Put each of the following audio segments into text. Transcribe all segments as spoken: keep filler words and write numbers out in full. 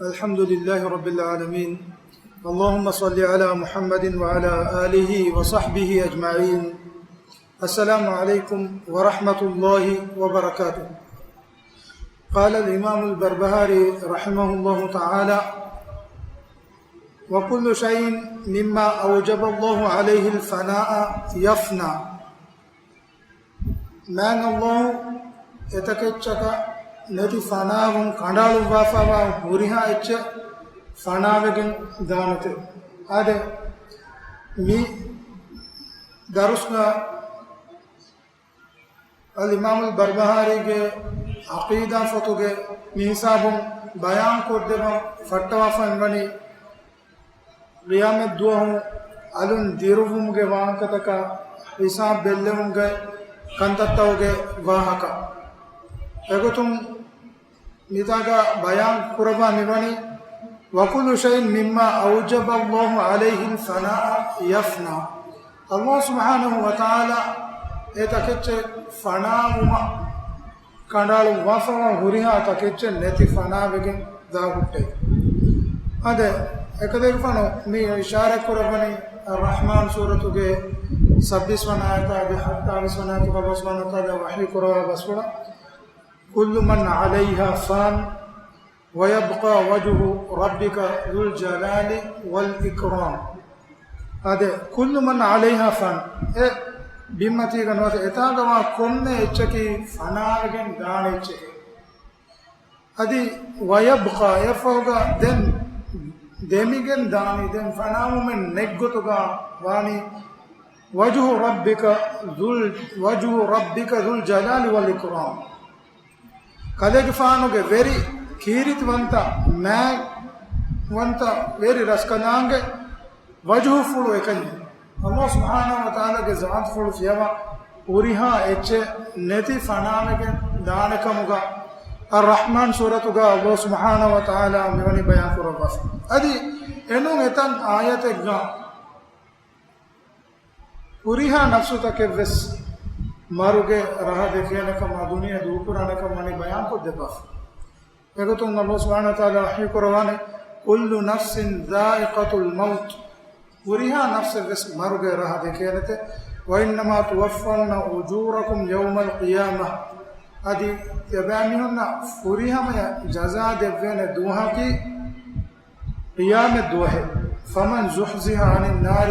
الحمد لله رب العالمين. اللهم صل على محمد وعلى آله وصحبه أجمعين. السلام عليكم ورحمة الله وبركاته. قال الإمام البربهاري رحمه الله تعالى: وكل شيء مما أوجب الله عليه الفناء يفنى. މާތް ﷲ އެތަކެއްޗަކަށް ނެތި ފަނާވުން ކަނޑައަޅުއްވާފައިވާ ހުރިހާ އެއްޗެއް ފަނާވެގެން ދާނެތެ. އާދެ، މި ދަރުސްގަ އަލްއިމާމުލް ބަރްބަހާރީގެ ޢަޤީދާ ފޮތުގެ މިހިސާބުން ބަޔާން ކޮށްދެއްވަން ފައްޓަވާފައިންވަނީ، ޤިޔާމަތް ދުވަހު އަލުން ދިރުވުމުގެ ވާހަކަތަކާ، ހިސާބް ބެއްލެވުމުގެ ކަންތައްތަކުގެ ވާހަކަ. އެގޮތުން މިތާގަ ބަޔާން ކުރައްވާ މިވަނީ، وكل شيء مما أوجب الله عليه الفناء يفنى. ﷲ ސުބްޙާނަހޫ ވަތަޢާލާ އެ ތަކެއްޗެއް ފަނާވުމަށް ކަނޑައަޅުއްވާފައިވާ ހުރިހާ ތަކެއްޗެއް ނެތި ފަނާވެގެން ދާ ހުއްޓޭ. އާދެ، އެކަލޭގެފާނު މި އިޝާރަތް ކުރައްވަނީ ރަޙްމާން ސޫރަތުގެ ސައްބީސް ވަނަ އާޔަތާ އަދި ހަތްތާވީސް ވަނަ އާޔަތުގަ ﷲ ސުބްޙާނަހޫ ވަތަޢާލާ ވަޙީ ކުރައްވާ ބަސްފުޅަށް، كل من عليها فان ويبقى وجه ربك ذو الجلال والإكرام. އާދެ، كل من عليها فان. އެ ބިންމަތީގަ ނުވަތަ އެތާގަވާ ކޮންމެ އެއްޗަކީ ފަނާވެގެން ދާނެ އެއްޗެކޭ. އަދި ويبقى، އެއަށްފަހުގަ ދެން ދެމިގެން ދާނީ، ދެން ފަނާވުމެއް ނެތްގޮތުގަ ވާނީ، وجه ربك ذو ال-، وجه ربك ذو الجلال والإكرام. ކަލޭގެފާނުގެ ވެރި ކީރިތިވަންތަ، މާތްވަންތަ ވެރި ރަސްކަލާނގެ ވަޖުހުފުޅު އެކަންޏެއް. ﷲ ސުބްޙާނަހޫ ވަތަޢާލާގެ ޒާތުފުޅު ފިޔަވާ ހުރިހާ އެއްޗެއް ނެތި ފަނާވެގެން ދާނެކަމުގަ އައްރަޙްމާން ސޫރަތުގަ ﷲ ސުބްޙާނަހޫ ވަތަޢާލާ މިވަނީ ބަޔާން ކުރައްވާފަ. އަދި އެނޫން އެތައް އާޔަތެއްގަ ހުރިހާ ނަފްސުތަކެއްވެސް މަރުގެ ރަހަ ދެކޭނެކަމާ ދުނިޔެ ދޫކުރާނެކަމާ ވަނީ ބަޔާންކޮށްދެއްވާފަ. އެގޮތުން ﷲ ސުބްޙާނަހޫ ވަތަޢާލާ ވަޙީ ކުރައްވާނެ، كل نفس ذائقة الموت. ހުރިހާ ނަފްސެއްވެސް މަރުގެ ރަހަ ދެކޭނެތެ. وإنما توفون أجوركم يوم القيامة. އަދި ތިޔަބައިމީހުންނަށް ފުރިހަމަޔަށް ޖަޒާ ދެއްވޭނެ ދުވަހަކީ ޤިޔާމަތް ދުވަހެއް. فمن زحزح عن النار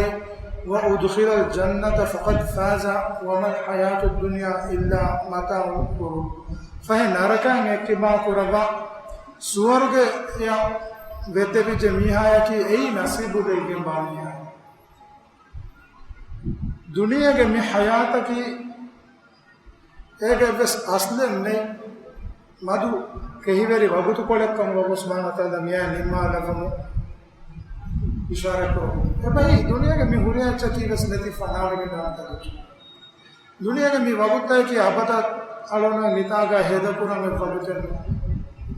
وأدخل الجنة فقد فاز وما الحياة الدنيا إلا متاع الغرور. ފަހެ ނަރަކައިން އެއްކިބާ ކުރައްވާ، ސުވަރުގެޔަށް ވެއްދެވިއްޖެ މީހާޔަކީ އެއީ ނަސީބު ލެއްގެންވާ މީހާ. ދުނިޔޭގެ މި ޙަޔާތަކީ އޭގެ ވެސް އަސްލެއް ނެތް، މަދު ކެހިވެރި ވަގުތުކޮޅެއްކަމުގަ ﷲ ސުބްޙާނަހޫ ވަތަޢާލާ މިއާ ނިންމާލައްވަމުން އިޝާރަތްކުރައްވަމުން. އެބަހީ، ދުނިޔޭގެ މި ހުރިހާ އެއްޗަކީ ވެސް ނެތި ފަނާވެގެން ދާނެ ތަކެއް. ދުނިޔޭގެ މި ވަގުތަކީ އަބަދަށް އަޅުން މިތާގަ ހޭދަކުރަން އެއް ވަގުތެއް ނޫން.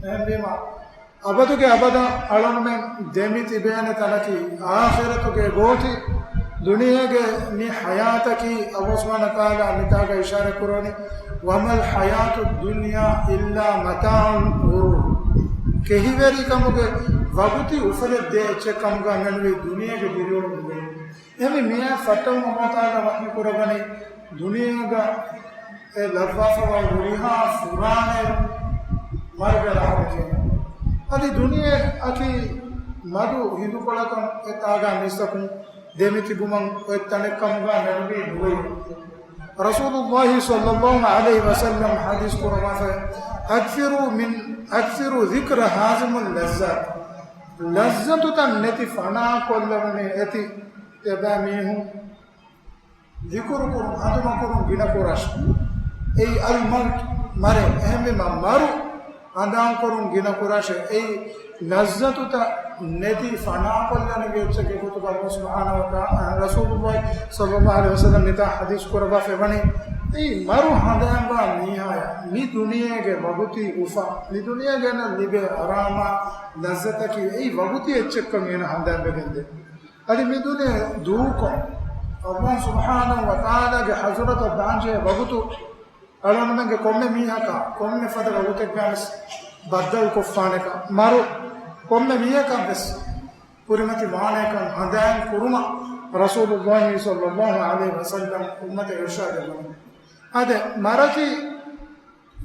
އެހެންވީމަ، އަބަދުގެ އަބަދަށް އަޅުންމެން ދެމި ތިބޭނެ ތަނަކީ އާޚިރަތުގެ ގޯތި. ދުނިޔޭގެ މި ޙަޔާތަކީ ﷲ ސުބްޙާނަހޫ ވަތަޢާލާ މިތާގަ އިޝާރަތް ކުރައްވަނީ، وما الحياة الدنيا إلا متاع الغرور. ކެހިވެރިކަމުގެ ވަގުތީ އުފަލެއް ދޭ އެއްޗެއް ކަމުގަ މެނުވީ ދުނިޔޭގެ ދިރިއުޅުމުގެ. އެހެންވެ މިއާ ފައްޓަވުމަށް ﷲ ތަޢާލާ ވަޙީ ކުރައްވަނީ، ދުނިޔޭގަ އެ ލައްވާފައިވާ ހުރިހާ ފުރާނައެއް މަރުގެ ރަހަ ދެކޭނެ. އަދި ދުނިޔެއަކީ މަދު ހިނދުކޮޅަކަށް އެތާގަ މީސްތަކުން ދެމި ތިބުމަށް އޮތް ތަނެއް ކަމުގަ މެނުވީ ނުވެއެވެ. ރަސޫލުﷲ ޞައްލަﷲ ޢަލައިހި ވަސައްލަމް ޙަދީޘް ކުރައްވާފައި، أكثروا من، أكثروا ذكر هاذم اللذات. ލައްޒަތުތައް ނެތި ފަނާކޮށްލެވުނީ އެތި ތިޔަބައިމީހުން ޛިކުރު ކުރުން، ހަނދުމަކުރުން ގިނަ ކުރާށެވެ. އެއީ އަލްމައުތު، މަރޭ. އެހެންވީމަ މަރު ހަނދާންކުރުން ގިނަ ކުރާށެވެ. އެއީ ލައްޒަތުތައް ނެތި ފަނާކޮށްލަނިވި އެއްޗެއްގެ ގޮތުގަ ﷲ ސުބްޙާނަހޫ ވަތަޢާލާ، ރަސޫލުﷲ ޞައްލަﷲ ޢަލައިހި ވަސައްލަމް މިތާ ޙަދީޘް ކުރައްވާފައިވަނީ، އެއީ މަރު ހަނދާންވާ މީހާޔަށް މި ދުނިޔޭގެ ވަގުތީ އުފާ، މި ދުނިޔޭގަ އޭނަ ލިބޭ އަރާމާ ލައްޒަތަކީ އެއީ ވަގުތީ އެއްޗެއްކަން އޭނަ ހަނދާންވެގެންދޭ. އަދި މި ދުނިޔެ ދޫކޮށް، ﷲ ސުބްޙާނަހޫ ވަތަޢާލާގެ ޙަޟްރަތަށް ދާންޖެހޭ ވަގުތު އަޅުގަނޑުމެންގެ ކޮންމެ މީހަކަށް ކޮންމެ ފަދަ ވަގުތެއްގައިވެސް ބައްދަލުކޮށްފާނެކަން. މަރު ކޮންމެ މީހަކަށް ވެސް ކުރިމަތި ވާނެކަން ހަނދާން ކުރުމަށް ރަސޫލުﷲ ޞައްލަﷲ ޢަލައިހި ވަސައްލަމަ އުއްމަތަށް އިރުޝާދެއްވަނީ. އާދެ، މަރަކީ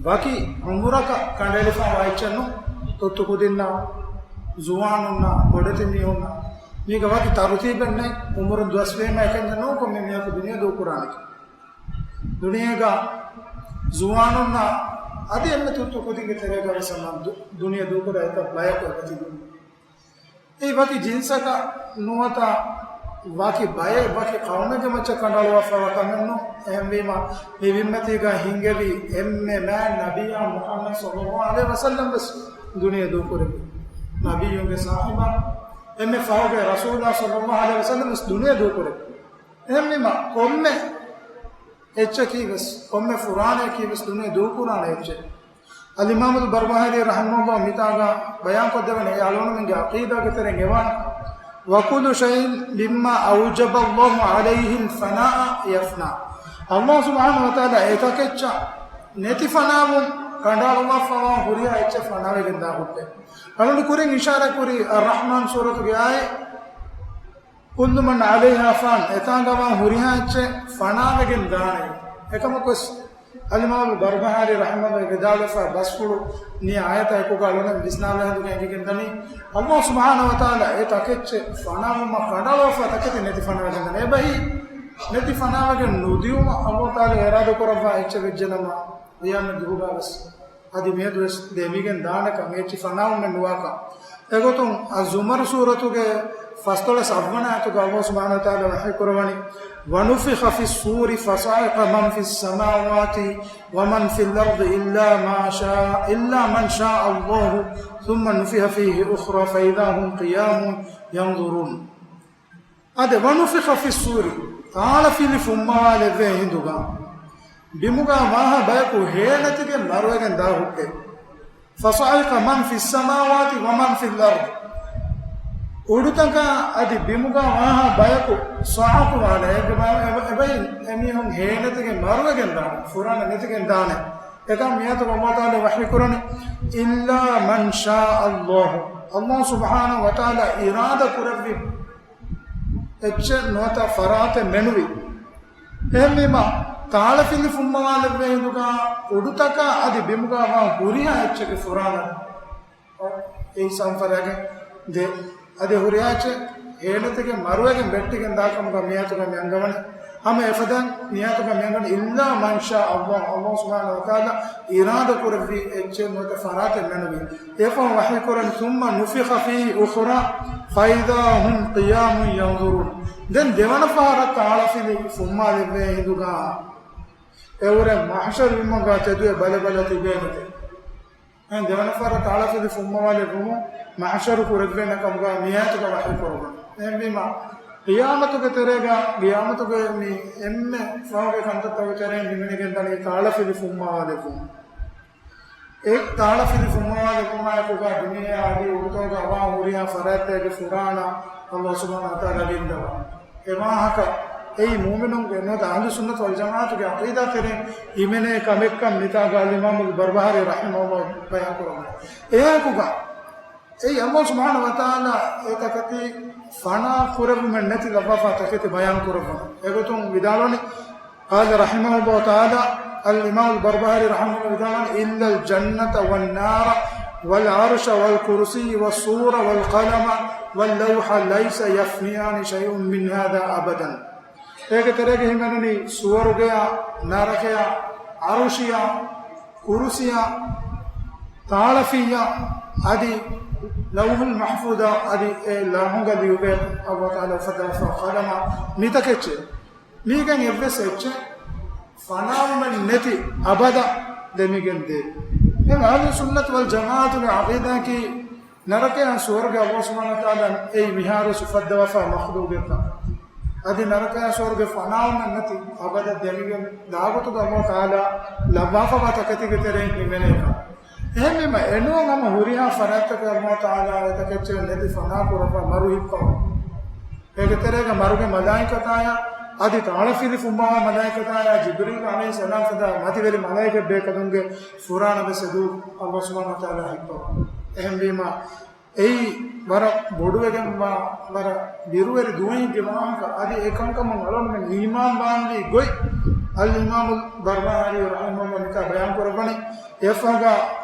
ވަކި އުމުރަކަށް ކަނޑައެޅިފައިވާ އެއްޗެއް ނޫން. ތުއްތު ކުދިންނާ، ޒުވާނުންނާ، ބޮޑެތި މީހުންނާ، މީގަ ވަކި ތަރުތީބެއް ނެތް. އުމުރުން ދުވަސްވީމަ އެކަންޏެއް ނޫން ކޮންމެ މީހަކު ދުނިޔެ ދޫކުރާނެ. ދުނިޔޭގަ ޒުވާނުންނާ އަދި އެންމެ ތުއްތު ކުދިންގެ ތެރޭގަ ވެސް އަމާ ދު-، ދުނިޔެ ދޫކުރާ އެތައް ބަޔަކު އެބަތިބި. އެއީ ވަކި ޖިންސަކަށް ނުވަތަ ވަކި ބައެއް ވަކި ޤައުމެއްގެ މައްޗަށް ކަނޑައަޅުވާފައިވާ ކަމެއް ނޫން. އެހެންވީމަ، މި ބިންމަތީގަ ހިނގެވި އެންމެ މާތް ނަބިއްޔާ މުޙައްމަދު ޞައްލަﷲ ޢަލައިހި ވަސައްލަމަ ވެސް ދުނިޔެ ދޫކުރެއްވި. ނަބިއްޔުންގެ ސާހިބާ، އެންމެ ފަހުގެ ރަސޫލާ ޞައްލަﷲ ޢަލައިހި ވަސައްލަމަ ވެސް ދުނިޔެ ދޫކުރެއްވި. އެހެންވީމަ، ކޮންމެ އެއްޗަކީ ވެސް، ކޮންމެ ފުރާނައަކީ ވެސް ދުނިޔެ ދޫކުރާނެ އެއްޗެއް. އަލްއިމާމުލް ބަރްބަހާރީ ރަޙިމަހުﷲ މިތާގަ ބަޔާންކޮށްދެވަނީ އެ އަޅުގަނޑުމެންގެ ޢަޤީދާގެ ތެރެއިން އެވާނެ، وكل شيء مما أوجب الله عليه الفناء يفنى. ﷲ ސުބްޙާނަހޫ ވަތަޢާލާ އެތަކެއްޗަށް ނެތި ފަނާވުން ކަނޑައަޅުއްވާފައިވާ ހުރިހާ އެއްޗެއް ފަނާވެގެން ދާ ހުއްޓޭ. އަޅުގަނޑު ކުރިން އިޝާރާތް ކުރީ އައްރަޙްމާން ސޫރަތުގެ އާޔަތް، كل من عليها فان، އެތާނގަވާ ހުރިހާ އެއްޗެއް ފަނާވެގެން ދާނެ. އެކަމަކުވެސް އަލްއިމާމު ބަރްބަހާރީ ރަޙިމަހުﷲ ވިދާޅުވެފަ ބަސްފުޅު މި އާޔަތާ އެކުގަ އަޅުގަނޑު ވިސްނާލާ ހިނދުގަ އެނގިގެން ދަނީ، ﷲ ސުބްޙާނަހޫ ވަތަޢާލާ އެ ތަކެއްޗެއް ފަނާވުމަށް ކަނޑައަޅުވާފަ ތަކެތި ނެތި ފަނާވެގެން ދާނެ. އެބަހީ، ނެތި ފަނާވެގެން ނުދިއުމަށް ﷲ ތަޢާލާ އިރާދަކުރައްވާ އެއްޗެއް ވެއްޖެނަމަ، ޤިޔާމަތް ދުވަހުގަވެސް އަދި މިއަދުވެސް ދެމިގެން ދާނެކަން އެއްޗެއް ފަނާވުމެއް ނުވާކަން. އެގޮތުން އައްޒުމަރު ސޫރަތުގެ ފަސްދޮޅަސް އަށްވަނަ އާޔަތުގަ ﷲ ސުބްޙާނަހޫ ވަތަޢާލާ ވަޙީކުރައްވަނީ، ونفخ في الصور فصعق من في السماوات ومن في الأرض إلا ما شاء، إلا من شاء الله ثم نفخ فيه أخرى فإذا هم قيام ينظرون. އާދެ، ونفخ في الصور، ތާޅަފިލި ފުއްމަވާލެއްވޭ ހިނދުގަ، ބިމުގަ ވާހާ ބަޔަކު ހޭނެތިގެން މަރުވެގެން ދާ ހުއްޓޭ. فصعق من في السماوات ومن في الأرض. އުޑުތަކާ އަދި ބިމުގަ ވާހާ ބަޔަކު ޞަޢިޤުވާނެ، އެބަ-، އެބަ-، އެބައިން އެމީހުން ހޭނެތިގެން މަރުވެގެން ދާނެ، ފުރާނަ ނެތިގެން ދާނެ. އެކަމް މިއަދު ﷲ ތަޢާލާ ވަޙީކުރަނީ، إلا من شاء الله. ﷲ ސުބްޙާނަހޫ ވަތަޢާލާ އިރާދަ ކުރެއްވި އެއްޗެއް ނުވަތަ ފަރާތެއް މެނުވީ. އެހެންވީމަ، ތާޅަފިލި ފުއްމަވާލެއްވޭ ހިނދުގަ އުޑުތަކާ އަދި ބިމުގަ ވާ ހުރިހާ އެއްޗެއްގެ ފުރާނަ އެއް ސަންފަރާގެ ދެ އަދި ހުރިހާ އެއްޗެއް ހޭނެތިގެން މަރުވެގެން ވެއްޓިގެން ދާކަމުގަ މިއަދުގަ މި އަންގަވަނީ. ހަމަ އެފަދައިން މިއަދުގަ މި އަންގަވަނީ إلا من شاء الله، ﷲ ސުބްޙާނަހޫ ވަތަޢާލާ އިރާދަ ކުރެއްވި އެއްޗެއް ނުވަތަ ފަރާތެއް މެނުވީ. އެފަހު ވަޙީކުރަނީ ثم نفخ فيه أخرى فإذا هم قيام ينظرون. ދެން ދެވަނަ ފަހަރަށް ތާޅަފިލި ފުއްމާލެއްވޭ ހިނދުގަ އެއުރެން މަޙްޝަރު ބިމުގަ ތެދުވެ ބަލަބަލަ ތިބޭނެތެ. އެހެން ދެވަނަ ފަހަރަށް ތާޅަފިލި ފުއްމަވާލެއްވުމުން މަޙްޝަރު ކުރެއްވޭނެ ކަމުގަ މިއާޔަތުގަ ވަޙީކުރެއްވުނު. އެހެންވީމަ، ޤިޔާމަތުގެ ތެރޭގަ، ޤިޔާމަތުގެ މި އެންމެ ފަހުގެ ކަންތައްތަކުގެ ތެރެއިން ހިމެނިގެން ދަނީ ތާޅަފިލި ފުއްމަވާލެއްވުން. އެ ތާޅަފިލި ފުއްމަވާލެއްވުމާއެކުގަ ދުނިޔެއާ އަދި އުޑުތަކުގަ އަވާ ހުރިހާ ފަރާތްތަކެއްގެ ފުރާނަ ﷲ ސުބްޙާނަހޫ ވަތަޢާލާ ގެންދަވާ. އެ ވާހަކަ އެއީ މުއުމިނުންގެ ނުވަތަ އަހްލުއްސުންނަތު ވަލްޖަމާޢަތުގެ ޢަޤީދާ ތެރެއިން ހިމެނޭ ކަމެއްކަން މިތާގަ އަލްއިމާމުލް ބަރްބަހާރީ ރަޙިމަހުﷲ ބަޔާންކުރައްވަނީ. އެއާއެކުގަ އެއީ ﷲ ސުބްޙާނަހޫ ވަތަޢާލާ އެތަކެތި ފަނާ ކުރެއްވުމެއް ނެތި ލައްވާފަ ތަކެތި ބަޔާންކުރައްވަން. އެގޮތުން ވިދާޅުވަނީ، قال رحمه الله تعالى، އަލްއިމާމުލް ބަރްބަހާރީ ރަޙިމަހުﷲ ވިދާޅުވަނީ، إلا الجنة والنار والعرش والكرسي والصور والقلم واللوح ليس يفنيان شيء من هذا أبدا. އޭގެ ތެރޭގަ ހިމެނެނީ ސުވަރުގެޔާ، ނަރަކަޔާ، ޢަރުޝިޔާ، ކުރުސިޔާ، ތާޅަފިއްޔާ، އަދި ލައުޙުލް މަޙްފޫޡާ، އަދި އެ ލައުޙުގަ ލިޔުވޭ ﷲ ތަޢާލާ އުފައްދަވާފަ ޤަލަމާ، މިތަކެއްޗެއް. މީގެން އެއްވެސް އެއްޗެއް ފަނާވުމެއް ނެތި އަބަދަށް ދެމިގެން ދޭ. އެހެން އަހްލުއްސުންނަތު ވަލްޖަމާޢަތުގެ ޢަޤީދާއަކީ، ނަރަކަޔާ ސުވަރުގެ ﷲ ސުބްޙާނަހޫ ވަތަޢާލާ އެއީ މިހާރު އުފައްދަވާފަ މަޚްލޫޤެއްކަން. އަދި ނަރަކަޔާ ސުވަރުގެ ފަނާވުމެއް ނެތި އަބަދަށް ދެމިގެން ދާގޮތުގަ ﷲ ތަޢާލާ ލައްވާފަވާ ތަކެތީގެ ތެރެއިން ހިމެނޭކަން. އެހެންވީމަ އެނޫން ހަމަ ހުރިހާ ފަރާތްތަކަށް ﷲ ތަޢާލާ އެތަކެއްޗެއް ނެތި ފަނާ ކުރައްވާ މަރު ހިއްޕަވާ. އޭގެ ތެރޭގަ މަރުގެ މަލާއިކަތާޔާ، އަދި ތާޅަފިލި ފުއްމަވާ މަލާއިކަތާޔާ، ޖިބްރީލް ޢަލައިހިއްސަލާމް ފަދަ މަތިވެރި މަލާއިކަތް ބޭކަލުންގެ ފުރާނަ ވެސް އެދު ﷲ ސުބްޙާނަހޫ ވަތަޢާލާ ހިއްޕަވާ. އެހެންވީމަ، އެއީ ވަރަށް ބޮޑުވެގެންވާ، ވަރަށް ބިރުވެރި ދުވަހެއްގެ ވާހަކަ. އަދި އެކަންކަމުން އަޅުގަނޑުމެން އީމާންވާންވީ ގޮތް އަލްއިމާމުލް ބަރްބަހާރީ ރަޙިމަހުﷲ މިތާ ބަޔާން ކުރައްވަނީ. އެއަށްފަހުގަ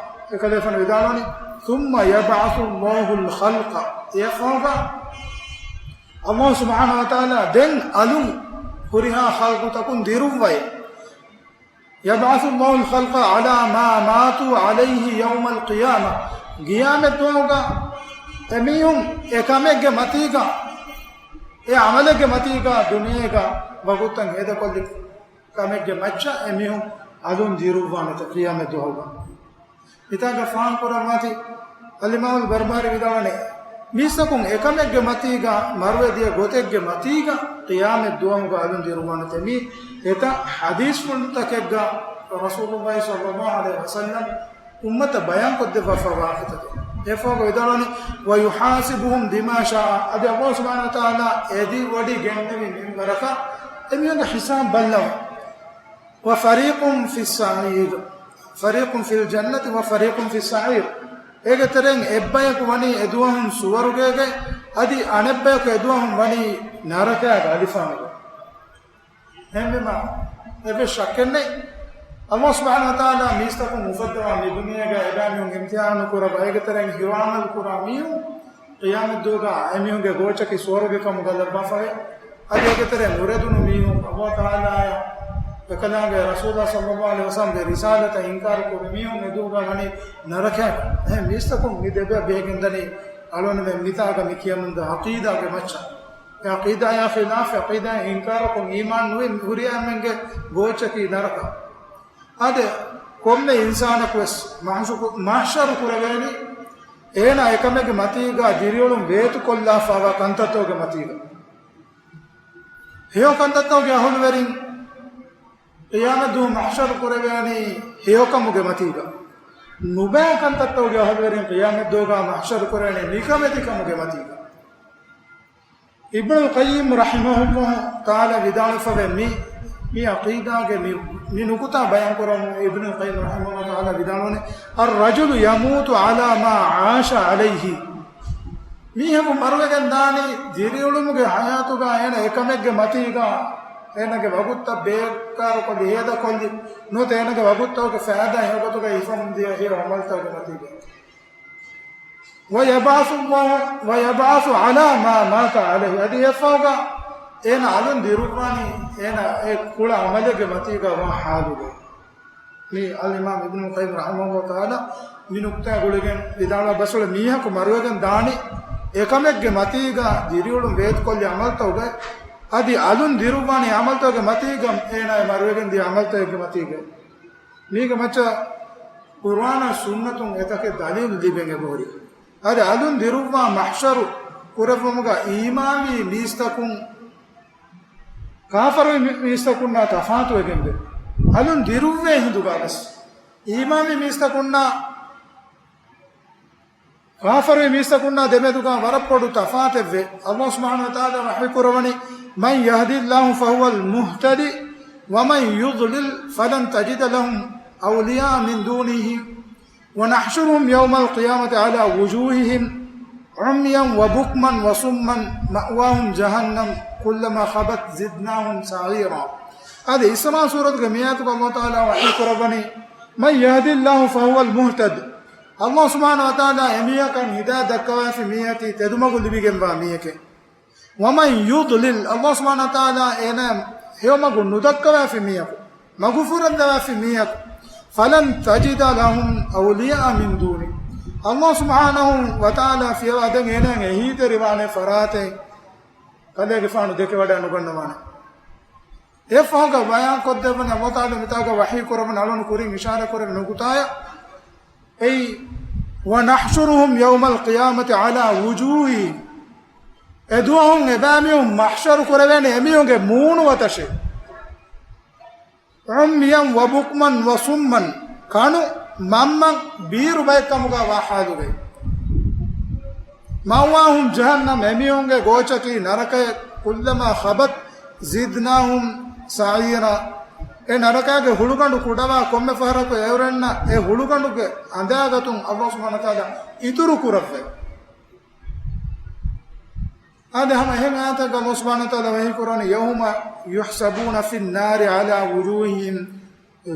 އެކަލޭފާނު ވިދާޅުވަނީ، ثُمَّ يَبْعَثُ اللَّهُ الْخَلْقَ. އެއަށްފަހުގަ އަލްލާހު ސުބްޙާނަހޫ ވަތަޢާލާ ދެން އަލުން ހުރިހާ ޚަލްޤުތަކުން ދިރުއްވައޭ. يَبْعَثُ اللَّهُ الْخَلْقَ عَلَى مَا مَاتُوا عَلَيْهِ يَوْمَ الْقِيَامَةِ. ޤިޔާމަތްދުވަހުގަ އެމީހުން އެ ކަމެއްގެ މަތީގަ، އެ ޢަމަލެއްގެ މަތީގަ ދުނިޔޭގަ ވަގުތުތައް ހޭދަކޮށްލި ކަމެއްގެ މައްޗަށް އެމީހުން އަލުން ދިރުއްވާނެތަ ޤިޔާމަތްދުވަހުގަ؟ މިތާގަ ފާހަގަކުރަންވާތީ، އަލްއިމާމުލް ބަރްބަހާރީ ވިދާޅުވަނީ، މީސްތަކުން އެކަމެއްގެ މަތީގަ، މަރުވެދިޔަ ގޮތެއްގެ މަތީގަ، ޤިޔާމަތް ދުވަހުގަ އަލުން ދިރުއްވާނެތެ. މީ އެތައް ޙަދީޘްފުޅުތަކެއްގަ ރަސޫލުﷲ ޞައްލަﷲު ޢަލައިހި ވަސައްލަމް އުއްމަތަށް ބަޔާންކޮށްދެއްވާފަ ވާހަކަތަކެއް. އެއަށްފަހުގަ ވިދާޅުވަނީ، وَيُحَاسِبُهُمْ بِمَا شَاءَ. އަދި އަލްލާހު ސުބްޙާނަހޫ ވަތަޢާލާ އެދިވޮޑިގެންނެވި މިންވަރަކަށް އެމީހުންގެ ޙިސާބު ބައްލަވާ. وَفَرِيقٌ فِي السَّعِيرِ، فَرِيقٌ فِي الْجَنَّةِ وَفَرِيقٌ فِي السَّعِيرِ. އޭގެ ތެރެއިން އެއްބަޔަކު ވަނީ އެދުވަހުން ސުވަރުގޭގައި، އަދި އަނެއްބަޔަކު އެދުވަހުން ވަނީ ނަރަކައިގަ އަލިފާނުގަ. އެހެންވީމަ، އެއްވެސް ޝައްކެއް ނެތް. އަލްލާހު ސުބްޙާނަހޫ ވަތަޢާލާ މީސްތަކުން އުފައްދަވާ މި ދުނިޔޭގަ އެބައިމީހުން އިމްތިޙާނު ކުރައްވާ، އޭގެ ތެރެއިން ހެޔޮ ޢަމަލު ކުރާ މީހުން ޤިޔާމަތްދުވަހުގަ އެމީހުންގެ ގޯޗަކީ ސުވަރުގެ ކަމުގަ ލައްވާފައޭ. އަދި އޭގެ ތެރެއިން ނުރެދުނު މީހުން އަލްލާހު ތަޢާލާއާ އެކަލާނގެ ރަސޫލާ ޞައްލަﷲު ޢަލައިހި ވަސައްލަމްގެ ރިސާލަތަށް އިންކާރު ކުރި މީހުން އެ ދުވަހުގަ ވަނީ ނަރަކައިގަ. އެހެން މީސްތަކުން މި ދެބަޔަށް ބެހިގެންދަނީ އަޅުގަނޑުމެން މިތާގަ މި ކިޔަމުންދާ ޢަޤީދާގެ މައްޗަށް. އެ ޢަޤީދާއާ ޚިލާފް، ޢަޤީދާއިން އިންކާރުކޮށް އީމާން ނުވި ހުރިހާ އެންމެންގެ ގޯޗަކީ ނަރަކަ. އާދެ، ކޮންމެ އިންސާނަކުވެސް މަޙްޝު-، މަޙްޝަރު ކުރެވޭނީ އޭނާ އެކަމެއްގެ މަތީގަ ދިރިއުޅުން ވޭތުކޮށްލާފައިވާ ކަންތައްތަކުގެ މަތީގަ. ހެޔޮ ކަންތައްތަކުގެ އަހުލުވެރިން ޤިޔާމަތްދުވަހު މަޙްޝަރު ކުރެވޭނީ ހެޔޮކަމުގެ މަތީގަ. ނުބައި ކަންތައްތަކުގެ އަހުލުވެރިން ޤިޔާމަތްދުވަހުގަ މަޙްޝަރު ކުރެވޭނީ ނިކަމެތިކަމުގެ މަތީގަ. އިބްނުލް ޤައްޔިމް ރަޙިމަހުﷲ ތަޢާލާ ވިދާޅުވެފަވޭ މި، މި ޢަޤީދާގެ މި، މި ނުކުތާ ބަޔާންކުރަމުން އިބްނުލް ޤައްޔިމް ރަޙިމަހުﷲ ތަޢާލާ ވިދާޅުވަނީ، الرجل يموت على ما عاش عليه. މީހަކު މަރުވެގެން ދާނީ ދިރިއުޅުމުގެ ޙަޔާތުގަ އޭނަ އެކަމެއްގެ މަތީގަ އޭނަގެ ވަގުތުތައް ބޭކާރުކޮށްލި ހޭދަކޮށްލި ނުވަތަ އޭނަގެ ވަގުތުތަކުގެ ފައިދާ ހެޔޮގޮތުގައި ހިފަމުންދިޔަ ހެޔޮ ޢަމަލުތަކުގެ މަތީގަ. ويبعث الله، ويبعث على ما مات عليه. އަދި އެއަށްފަހުގަ އޭނަ އަލުން ދިރުއްވާނީ އޭނަ އެ ކުޅަ ޢަމަލެއްގެ މަތީގަ ވާ ޙާލުގައި. މި އަލްއިމާމް އިބްނުލް ޤައްޔިމް ރަޙިމަހުﷲ ތަޢާލާ މި ނުކުތާ ގުޅިގެން ވިދާޅުވާ ބަސްފުޅެއް، މީހަކު މަރުވެގެން ދާނީ އެކަމެއްގެ މަތީގަ ދިރިއުޅުން ވޭތުކޮށްލި ޢަމަލުތަކުގައި، އަދި އަލުން ދިރުއްވާނީ ޢަމަލުތަކުގެ މަތީގަ، އޭނާ މަރުވެގެން ދިޔަ ޢަމަލުތަކެއްގެ މަތީގައި. މީގެ މައްޗަށް ޤުރުއާނާ ސުންނަތުން އެތަކެއް ދަލީލު ލިބެން އެބަހުރި. އަދި އަލުން ދިރުއްވާ މަޙްޝަރު ކުރެއްވުމުގަ އީމާންވީ މީސްތަކުން ކާފަރުވި މި-، މީސްތަކުންނާ ތަފާތުވެގެންވޭ. އަލުން ދިރުއްވޭ ހިނދުގަވެސް އީމާންވި މީސްތަކުންނާ ކާފަރުވި މީސްތަކުންނާ ދެމެދުގަ ވަރަށް ބޮޑު ތަފާތެއްވޭ. އަލްލާހު ސުބްޙާނަހޫ ވަތަޢާލާ ވަޙީކުރައްވަނީ، من يهد الله فهو المهتد ومن يضلل فلن تجد لهم أولياء من دونه ونحشرهم يوم القيامة على وجوههم عميا وبكما وصما مأواهم جهنم كلما خبت زدناهم سعيرا. އަދި އިސްރާ ސޫރަތުގެ މިއާޔަތުގަ އަލްލާހު ތަޢާލާ ވަޙީކުރައްވަނީ، من يهد الله فهو المهتد. އަލްލާހު ސުބްޙާނަހޫ ވަތަޢާލާ އެމީހަކަށް ހިދާޔަތް ދައްކަވައިފި މީހަކީ ތެދުމަގު ލިބިގެންވާ މީހެކޭ. ومن يضلل، އަލްލާހު ސުބްޙާނަހޫ ވަތަޢާލާ އޭނާ ހެޔޮމަގު ނުދައްކަވައިފި މީހަކު، މަގުފުރައްދަވައިފި މީހަކު، فلن تجد لهم أولياء من دونه. އަލްލާހު ސުބްޙާނަހޫ ވަތަޢާލާ ފިޔަވާ ދެން އޭނާއަށް އެހީތެރިވާނެ ފަރާތެއް ކަލޭގެފާނު ދެކެވަޑައި ނުގަންނަވާނެ. އެއަށްފަހުގަ ބަޔާންކޮށްދެއްވަނީ، އަލްލާހު ތަޢާލާ މިތާގަ ވަޙީ ކުރައްވަނީ އަޅުން ކުރިން އިޝާރާތް ކުރެއްވި ނުކުތާއަށް. އެއީ، ونحشرهم يوم القيامة على وجوههم. އެދުވަހުން އެބައިމީހުން މަޙްޝަރު ކުރެވޭނެ އެމީހުންގެ މޫނު ވަތަށޭ. عميا وبكما وصما، ކަނު މަންމަން ބީރު ބައެއް ކަމުގަ ވާ ޙާލުގައި. مأواهم جهنم، އެމީހުންގެ ގޯޗަކީ ނަރަކައެއް، كلما خبت زدناهم سعيرا. އެ ނަރަކާގެ ހުޅުގަނޑު ކުޑަވާ ކޮންމެ ފަހަރަކު އެއުރެންނަށް އެ ހުޅުގަނޑުގެ އަނދާގަތުން އަލްލާހު ސުބްޙާނަހޫ ވަތަޢާލާ އިތުރު ކުރައްވައޭ. އާދެ، ހަމަ އެހެން އާޔަތެއްގަ އަލްލާހު ސުބްޙާނަހޫ ވަތަޢާލާ ވަޙީ ކުރަނީ، يَوْمَ يُحْشَرُونَ فِي النَّارِ عَلَى وُجُوهِهِمْ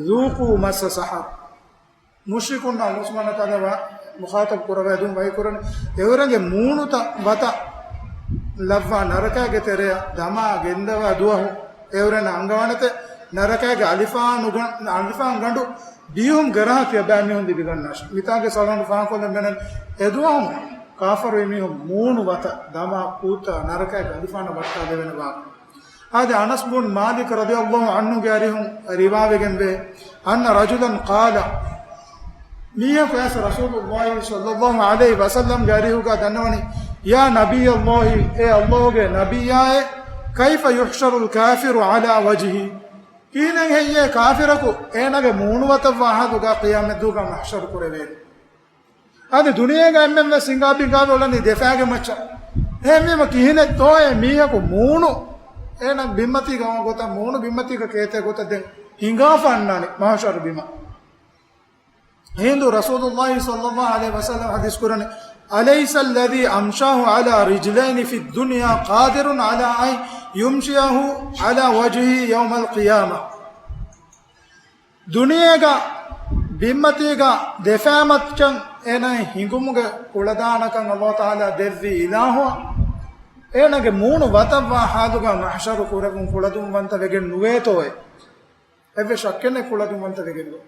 ذُوقُوا مَسَّ سَقَرَ. މުޝްރިކުންނަށް އަލްލާހު ސުބްޙާނަހޫ ވަތަޢާލާ މުޚާޠަބު ކުރައްވައިދިނުމަށް ވަޙީ ކުރަނީ، އެއުރެންގެ މޫނުތައް ވަތަށް ލައްވާ ނަރަކައިގެ ތެރެއަށް ދަމާ ގެންދަވާ ދުވަހު އެއުރެންނަށް އަންގަވާނެތެ، ނަރަކައިގެ އަލިފާނުގަ-، އަލިފާން ގަނޑު ބީހުމުގެ ރަހަ ތިޔަބައިމީހުން ލިބިގަންނާށި. މިތާގެ ސަލާން ފާހަގަކޮށްލަން ބޭނުން، އެދުވަހު ކާފަރު މީހުން މޫނު ވަތަށް ދަމާ ކޫއްތާ ނަރަކައިގެ އަލިފާނަށް ވައްޓާލެވޭނެ ވާހަކަ. އާދެ، އަނަސް ބުން މާލިކް ރަޟިޔަﷲ ޢަންހުގެ އަރިހުން ރިވާވެގެންވޭ، أَنَّ رَجُلًا قَالَ، މީހަކު އައިސް ރަސޫލުﷲ ޞައްލަﷲ ޢަލައިހި ވަސައްލަމްގެ އަރިހުގަ ދަންނަވަނީ، يَا نَبِيَّ اللَّهِ، އޭ އަލްލާހުގެ ނަބިއްޔާއޭ، كَيْفَ يُحْشَرُ الْكَافِرُ عَلَى وَجْهِهِ، ކިހިނެއް ހެއްޔޭ ކާފިރަކު އޭނާގެ މޫނު ވަތަށް ވާ ހާލުގަ ޤިޔާމަތްދުވަހުގަ މަޙްޝަރު ކުރެވޭނެ؟ އަދި ދުނިޔޭގަ އެންމެން ވެސް ހިނގާ ބިނގާވެ އުޅެނީ ދެފާގެ މައްޗަށް. އެހެންވީމަ ކިހިނެއްތޯއޭ މީހަކު މޫނު އޭނަ ބިންމަތީގަ އޮތް ގޮތަށް، މޫނު ބިންމަތީގަ ކޭތޭ ގޮތަށް ދެން ހިނގާފަ އަންނާނީ މަޙްޝަރު ބިމަށް؟ ހިނދު ރަސޫލުﷲ ޞައްލަﷲ ޢަލައިހި ވަސައްލަމަ ޙަދީޘް ކުރަނީ، أَلَيْسَ الَّذِي أَمْشَاهُ عَلَى رِجْلَيْنِ فِي الدُّنْيَا قَادِرٌ عَلَى أَنْ يُمْشِيَهُ عَلَى وَجْهِهِ يَوْمَ الْقِيَامَةِ. ދުނިޔޭގަ ބިންމަތީގަ ދެފާމައްޗަށް އޭނާ ހިނގުމުގެ ކުޅަދާނަކަން ﷲ ތަޢާލާ ދެއްވި އިލާހުއަށް، އޭނާގެ މޫނު ވަތަށް ވާ ހާލުގަ މަޙްޝަރު ކުރެވުން ކުޅަދުންވަންތަ ވެގެން ނުވޭތޯއޭ؟ އެއްވެސް ޝައްކެއް ނެތް ކުޅަދުންވަންތަ ވެގެން ނުވޭ.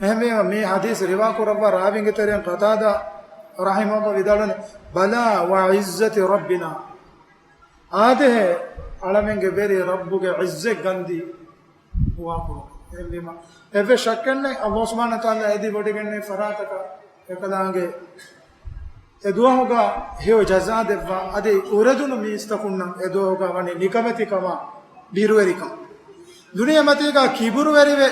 އެހެންވީމަ މި ޙަދީޘް ރިވާ ކުރައްވާ ރާވީންގެ ތެރެއިން ޤަތާދާ ރަޙިމަހުﷲ ވިދާޅުވަނީ، بَلَى وَعِزَّةِ رَبِّنَا، އާދެ، އަޅަމެންގެ ވެރި ރައްބުގެ ޢިއްޒަތް ގަންދީ ހުވާކުރުން. އެހެންވީމަ އެއްވެސް ޝައްކެއް ނެތް، ﷲ ސުބްޙާނަހޫ ވަތަޢާލާ އެދި ވޮޑިގެންނެވި ފަރާތަކަށް އެކަލާނގެ އެ ދުވަހުގަ ހެޔޮ ޖަޒާ ދެއްވާ، އަދި އުރެދުނު މީސްތަކުންނަށް އެ ދުވަހުގަ ވަނީ ނިކަމެތިކަމާ ބިރުވެރިކަން. ދުނިޔެމަތީގަ ކިބުރުވެރިވެ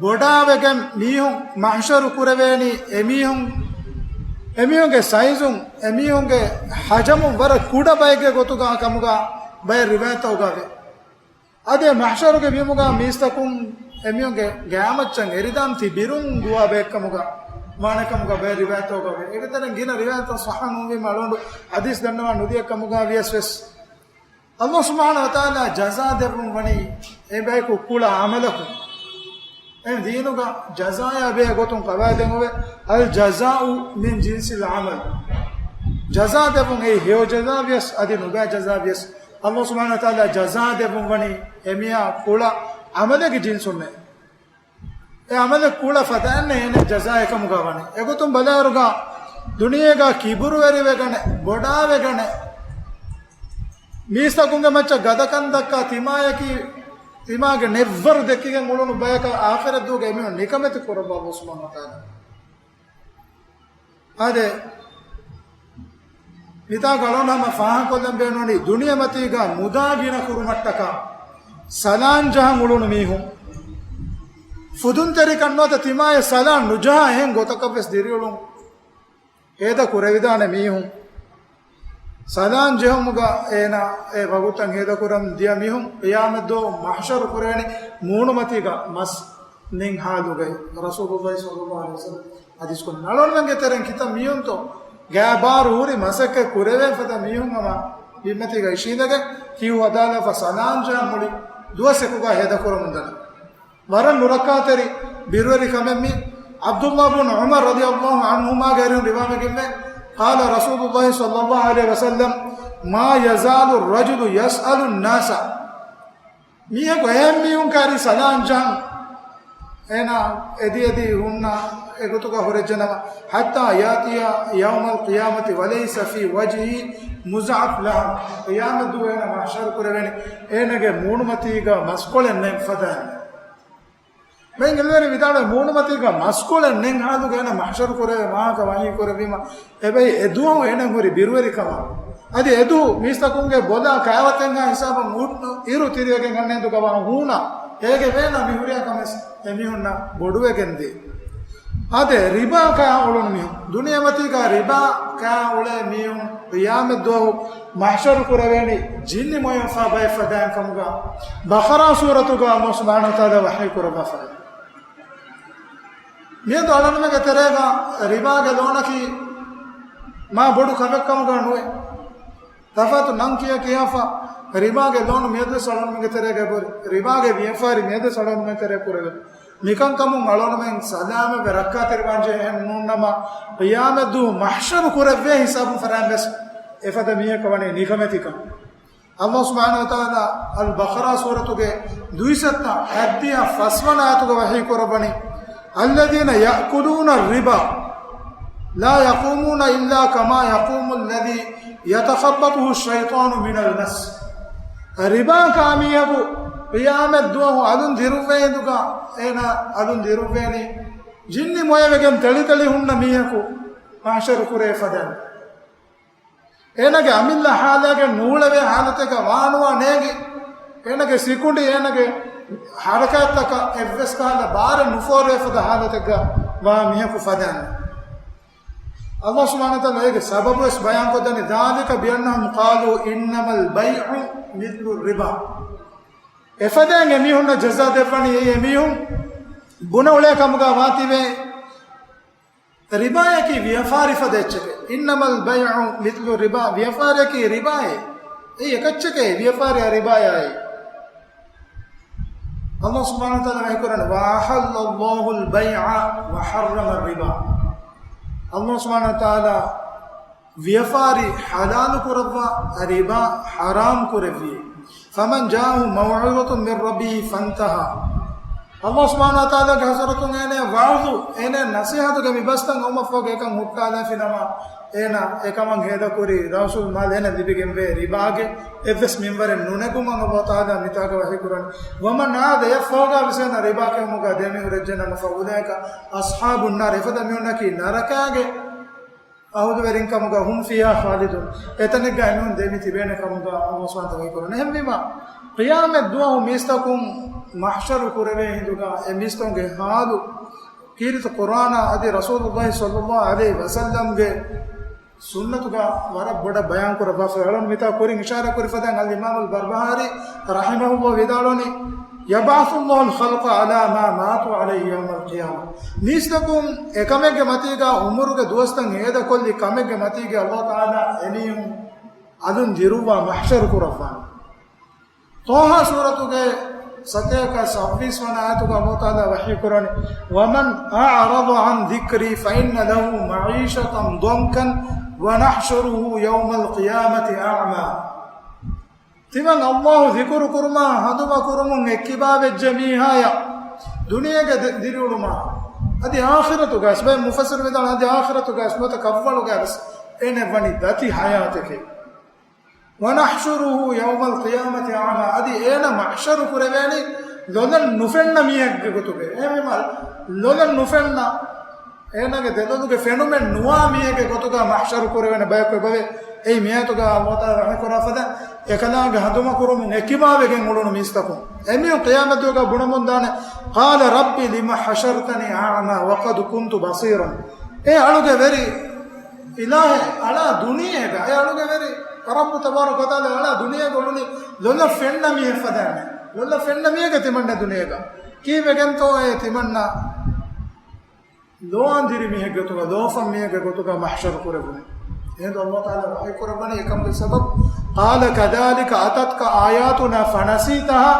ބޮޑާވެގެން މީހުން މަޙްޝަރު ކުރެވޭނީ އެމީހުން، އެމީހުންގެ ސައިޒުން، އެމީހުންގެ ޙަޖަމުން ވަރަށް ކުޑަ ބައެއްގެ ގޮތުގަ ކަމުގަ ބައެއް ރިވާޔަތްތަކުގަ ވޭ. އަދި މަޙްޝަރުގެ ބިމުގަ މީސްތަކުން އެމީހުންގެ ގާމައްޗަށް އެރިދާން ތި ބިރުން ދުވާ ބައެއްކަމުގަ ވާނެކަމުގަ ބައެއް ރިވާޔަތްތަކުގަ ވޭ. އެގެ ތެރެއިން ގިނަ ރިވާޔަތްތައް ޞައްޙަ ނުވީމަ އަޅުގަނޑު ޙަދީޘް ދަންނަވާ ނުދިޔަ ކަމުގަ ވިޔަސް ވެސް، ﷲ ސުބްޙާނަހޫ ވަތަޢާލާ ޖަޒާ ދެއްވުން ވަނީ އެބަޔަކު ކުޅަ ޢަމަލަކުން. އެ ދީނުގަ ޖަޒާޔާ ބެހޭ ގޮތުން ޤަވާޢިދެއް އޮވޭ، الْجَزَاءُ مِنْ جِنْسِ الْعَمَلِ. ޖަޒާ ދެއްވުން އެއީ ހެޔޮ ޖަޒާ ވިޔަސް އަދި ނުބައި ޖަޒާ ވިޔަސް، ﷲ ސުބްޙާނަހޫ ވަތަޢާލާ ޖަޒާ ދެއްވުން ވަނީ އެމީހާ ކުޅަ ޢަމަލެއްގެ ޖިންސުންނޭ. އެ ޢަމަލެއް ކުޅަ ފަދައިންނޭ އޭނަ ޖަޒާ އެކަމުގަ ވަނީ. އެގޮތުން ބަލާއިރުގަ ދުނިޔޭގަ ކިބުރުވެރިވެގަނެ، ބޮޑާވެގަނެ، މީސްތަކުންގެ މައްޗަށް ގަދަކަން ދައްކާ ތިމާޔަކީ، ތިމާގެ ނެއްވަރު ދެކިގެން އުޅުނު ބަޔަކަށް އާޚިރަތްދުވަހުގަ އެމީހުން ނިކަމެތި ކުރައްވާ ﷲ ސުބްޙާނަހޫ ވަތަޢާލާ. އާދެ، މިތާ ގަޅުން ހަމަ ފާހަގަކޮށްލަން ބޭނުނީ ދުނިޔެމަތީގަ މުދާ ގިނަ ކުރުމަށްޓަކާ ސަލާން ޖަހަން އުޅުނު މީހުން. ފުދުންތެރިކަން ނުވަތަ ތިމާޔަށް ސަލާން ނުޖަހާ އެހެން ގޮތަކަށް ވެސް ދިރިއުޅުން ހޭދަ ކުރެވިދާނެ މީހުން. ސަލާން ޖެހުމުގަ އޭނާ އެ ވަގުތަށް ހޭދަކުރަން ދިޔަ މީހުން ޤިޔާމަތްދުވަހު މަޙްޝަރު ކުރެވޭނެ މޫނުމަތީގަ މަސް ނެތް ޙާލުގައި. ރަސޫލުﷲ ޞައްލަﷲ ޢަލައިހި ވަސައްލަމަ ޙަދީޘްކޮށް އަޅުގަނޑުމެންގެ ތެރެއިން ކިތައް މީހުންތޯ ގާބާރު ހުރި މަސައްކަތް ކުރެވޭ ފަދަ މީހުން ހަމަ ބިންމަތީގަ އިށީނދެގެން ކިއު ހަދާލާފަ ސަލާން ޖަހަން މުޅި ދުވަސް އެކުގަ ހޭދަކުރަމުންދަނީ. ވަރަށް ނުރައްކާތެރި ބިރުވެރި ކަމެއް މީ. ޢަބްދުﷲ ބުން ޢުމަރު ރަޟިޔަﷲ ޢަންހުމާގެ އަރިހުން ރިވާވެގެންވޭ، قال رسول الله صلى الله عليه وسلم، ما يزال الرجل يسأل الناس. މީހަކު އެހެން މީހުން ކާރި ސަލާން ޖަހަން އޭނާ އެދި އެދި ހުންނަ އެގޮތުގަ ހުރެއްޖެނަމަ، حتى يأتي يوم القيامة وليس في وجهه مضعة لحم. ޤިޔާމަތްދުވަހު އޭނާ މަޙްޝަރު ކުރެވޭނެ އޭނާގެ މޫނުމަތީގަ މަސްކޮޅެއް ނެތް ފަދައިން. މި ޢިލްމުވެރިން ވިދާޅުވޭ، މޫނުމަތީގަ މަސްކޮޅެއް ނެތް ޙާލުގަ އޭނާ މަޙްޝަރު ކުރެވޭ ވާހަކަ ވަޙީ ކުރެވީމަ، އެބައި އެދުވަހު އޭނަ ހުރި ބިރުވެރިކަމަށް. އަދި އެދު މީސްތަކުންގެ ބޮލާ ކައިވަތެއްހާ ހިސާބަށް އު-، އިރު ތިރިވެގެން އަންނަ އެދުގަ ވާ ހޫނާ އޭގެ ވޭނާ މި ހުރިހާ ކަމެއް އެމީހުންނަށް ބޮޑުވެގެންދޭ. އާދެ، ރިބާ ކާ އުޅުނު މީހުން، ދުނިޔެމަތީގަ ރިބާ ކާ އުޅޭ މީހުން ޤިޔާމަތްދުވަހު މަޙްޝަރު ކުރެވޭނީ ޖިންނި މޮޔަށްފަހަ ބައެއް ފަދައިން ކަމުގަ ބަޤަރާ ސޫރަތުގަ ﷲ ސުބްޙާނަހޫ ވަތަޢާލާ ވަޙީ ކުރައްވާފައި. މިއަދު އަޅުގަނޑުމެންގެ ތެރޭގަ ރިބާގެ ލޯނަކީ މާ ބޮޑު ކަމެއް ކަމުގަ ނުވޭ. ތަފާތު ނަން ކިޔަ ކިޔާފަ، ރިބާގެ ލޯނު މިއަދުވެސް އަޅުގަނޑުމެންގެ ތެރޭގަ އެބަހުރި. ރިބާގެ ވިޔަފާރި މިއަދުވެސް އަޅުގަނޑުމެންގެ ތެރޭ ކުރެވޭ. މިކަންކަމުން އަޅުގަނޑުމެން ސަލާމަތްވެ ރައްކާތެރިވާންޖެހޭ ނޫންނަމަ، ޤިޔާމަތްދުވަހު މަޙްޝަރު ކުރެވޭ ހިސާބުން ފަރާތްވެސް އެފަދަ މީހަކަށް ވަނީ ނިކަމެތިކަން. ﷲ ސުބްޙާނަހޫ ވަތަޢާލާ އަލް ބަޤަރާ ސޫރަތުގެ ދުއިސައްތަ ހައްދިހަ ފަސްވަނަ އާޔަތުގަ ވަޙީ ކުރައްވަނީ، الذين يأكلون الربا لا يقومون إلا كما يقوم الذي يتخبطه الشيطان من المس. ރިބާ ކާ މީހަކު ޤިޔާމަތް ދުވަހު އަލުން ދިރުއްވޭ ހިނދުގަ އޭނާ އަލުން ދިރުއްވޭނީ ޖިންނި މޮޔަވެގެން ތެޅިތެޅި ހުންނަ މީހަކު މަޙްޝަރު ކުރޭ ފަދައިން. އޭނާގެ އަމިއްލަ ޙާލާގެން ނޫޅެވޭ ޙާލަތެއްގަ ވާނުވާ ނޭނގި، އޭނާގެ ސިކުނޑި އޭނާގެ ޙަރަކާތްތަކަށް އެއްވެސް ކަހަލަ ބާރެއް ނުފޯރުވޭ ފަދަ ޙާލަތެއްގަ ވާ މީހަކު ފަދައިން. ﷲ ސުބްޙާނަހޫ ވަތަޢާލާ އޭގެ ސަބަބުވެސް ބަޔާންކޮށްދަނީ، ذلك بأنهم قالوا إنما البيع مثل الربا. އެފަދައިން އެމީހުންނަށް ޖަޒާ ދެއްވަނީ އެއީ އެމީހުން ބުނެ އުޅޭ ކަމުގަ ވާތީވެ ރިބާޔަކީ ވިޔަފާރި ފަދަ އެއްޗެކޭ. إنما البيع مثل الربا، ވިޔަފާރިއަކީ ރިބާއޭ. އެއީ އެކައްޗެކޭ، ވިޔަފާރިއާ ރިބާޔާއޭ. ﷲ ސުބްޙާނަހޫ ވަތަޢާލާ ވަޙީކުރަނީ، وأحل الله البيع وحرم الربا. ﷲ ސުބްޙާނަހޫ ވަތަޢާލާ ވިޔަފާރި ޙަލާލު ކުރައްވާ، ރިބާ ޙަރާމް ކުރެއްވިއޭ. فمن جاءه موعظة من ربه فانتهى. ﷲ ސުބްޙާނަހޫ ވަތަޢާލާގެ ޙަޟްރަތުން އޭނަޔަށް ވަޢުޡު، އޭނަޔަށް ނަޞޭޙަތުގެ މި ބަސްތައް އައުމަށްފަހުގަ އެކަން ހުއްޓާލާފިނަމަ، އޭނާ އެކަމަށް ހޭދަކުރި ރައުސުލް މާލް އޭނަ ލިބިގެންވޭ ރިބާގެ އެއްވެސް މިންވަރެއް ނުނެގުމަށް ﷲ ތަޢާލާ މިތާގަ ވަޙީކުރަނީ. ومن عاد، އެއަށްފަހުގަވެސް އޭނަ ރިބާ ކެއުމުގަ ދެމިހުރެއްޖެނަމަ، فأولئك أصحاب النار، އެފަދަ މީހުންނަކީ ނަރަކާގެ އަހުލުވެރިން ކަމުގަ، هم فيها خالدون، އެތަނެއްގަ އެމީހުން ދެމި ތިބޭނެ ކަމުގަ ﷲ ސުބްޙާނަހޫ ވަތަޢާލާ ވަޙީކުރަނީ. އެހެންވީމަ، ޤިޔާމަތް ދުވަހު މީސްތަކުން މަޙްޝަރު ކުރެވޭ ހިނދުގަ އެ މީސްތަކުންގެ ޙާލު ކީރިތި ޤުރްއާނާ އަދި ރަސޫލުﷲ ޞައްލަﷲ ޢަލައިހި ވަސައްލަމްގެ ސުންނަތުގަ ވަރަށް ބޮޑަށް ބަޔާން ކުރައްވާފަ. އަޅުން މިތާ ކުރިން އިޝާރާ ކުރި ފަދައިން އަލް އިމާމު އަލް ބަރްބަހާރީ ރަޙިމަހުﷲ ވިދާޅުވަނީ، يبعث الله الخلق على ما ماتوا عليه يوم القيامة. މީސްތަކުން އެކަމެއްގެ މަތީގަ ޢުމުރުގެ ދުވަސްތައް ހޭދަކޮށްލި ކަމެއްގެ މަތީގަ ﷲ ތަޢާލާ އެމީހުން އަލުން ދިރުއްވާ މަޙްޝަރު ކުރައްވާނެ. ޠާހާ ސޫރަތުގެ ސަތޭކަ ސައްބީސް ވަނަ އާޔަތުގަ ﷲ ތަޢާލާ ވަޙީ ކުރަނީ، ومن أعرض عن ذكري فإن له معيشة ضنكا ونحشره يوم القيامة أعمى. ތިމަން ﷲ ޛިކުރު ކުރުމާ ހަނދުމަ ކުރުމުން އެއްކިބާވެއްޖެ މީހާޔަށް ދުނިޔޭގަ ދި-، ދިރިއުޅުމާ އަދި އާޚިރަތުގައި، ބައެއް މުފައްސިރު ވިދާޅު އަދި އާޚިރަތުގައި ނުވަތަ ކައްވަޅުގައިވެސް އޭނަ ވަނީ ދަތި ޙަޔާތެކޭ. ونحشره يوم القيامة أعمى، އަދި އޭނަ މަޙްޝަރު ކުރެވޭނީ ލޮލަށް ނުފެންނަ މީހެއްގެ ގޮތުގައި. އެހެންވީމަ، ލޮލަށް ނުފެންނަ، އޭނާގެ ދެލޮލުގެ ފެނުމެއް ނުވާ މީހެއްގެ ގޮތުގަ މަޙްޝަރު ކުރެވޭނެ ބަޔަކު އެބަވޭ. އެއީ މިއާޔަތުގަ ﷲ ތަޢާލާ ވަޙީ ކުރާ ފަދަ އެކަލާނގެ ހަނދުމަ ކުރުމުން އެކިބާވެގެން އުޅުނު މީސްތަކުން. އެމީހުން ޤިޔާމަތްދުވަހުގަ ބުނަމުންދާނެ، قال رب لم حشرتني أعمى وقد كنت بصيرا. އޭ އަޅުގެ ވެރި އިލާހެއް، އަޅާ ދުނިޔޭގަ، އޭ އަޅުގެ ވެރި ރައްބު ތަބާރަކަ ވަތަޢާލާ، އަޅާ ދުނިޔޭގަ އުޅުނީ ލޮލަށް ފެންނަ މީހެއް ފަދައިން. ލޮލަށް ފެންނަ މީހެއްގެ ތިމަންނަ ދުނިޔޭގަ. ކީއްވެގެންތޯ އޭ ތިމަންނަ ލޯއަން ދިރި މީހެއްގެ ގޮތުގަ، ލޯފަން މީހެއްގެ ގޮތުގަ މަޙްޝަރު ކުރެވުނީ. އެހިނދު ﷲ ތަޢާލާ ވަޙީ ކުރައްވަނީ އެކަމުގެ ސަބަބު، قال كذلك أتتك آياتنا فنسيتها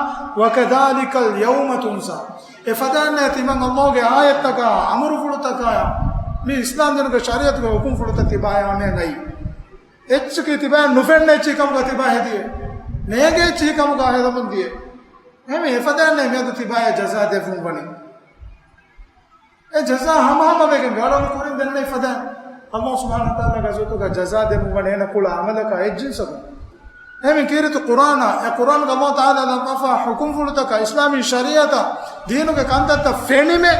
وكذلك اليوم تنسى. އެފަދައިންނޭ ތިމަން ﷲގެ އާޔަތްތަކާ، އަމުރުފުޅުތަކާ، މި އިސްލާމްދީނުގެ ޝަރީޢަތުގެ ހުކުމްފުޅުތައް ތިބާޔާމެ ނައީ. އެއްޗަކީ ތިބާޔަށް ނުފެންނަ އެއްޗެހި ކަމުގަ ތިބާ ހެދިޔޭ. ނޭނގޭ އެއްޗެހި ކަމުގަ ހެދަމުން ދިޔަ. އެހެންވެ އެފަދައިންނޭ މިއަދު ތިބާޔަށް ޖަޒާ ދެއްވުން ވަނީ. އެ ޖަޒާ ހަމަހަމަވެގެން އަޅުގަނޑު ކުރިން ދެންނެވި ފަދައިން، ﷲ ސުބްޙާނަހޫ ވަތަޢާލާގެ ޙަޟްރަތުގަ ޖަޒާ ދެއްވުން ވަނީ އޭނަ ކުޅަ ޢަމަލަކާ އެއްޖިންސަކުން. އެހެންވެ ކީރިތި ޤުރްއާނާ، އެ ޤުރްއާންގަ ﷲ ތަޢާލާ ލައްވާފާ ޙުކުމްފުޅުތަކާ، އިސްލާމީ ޝަރީޢަތާ ދީނުގެ ކަންތައްތައް ފެނިމެ،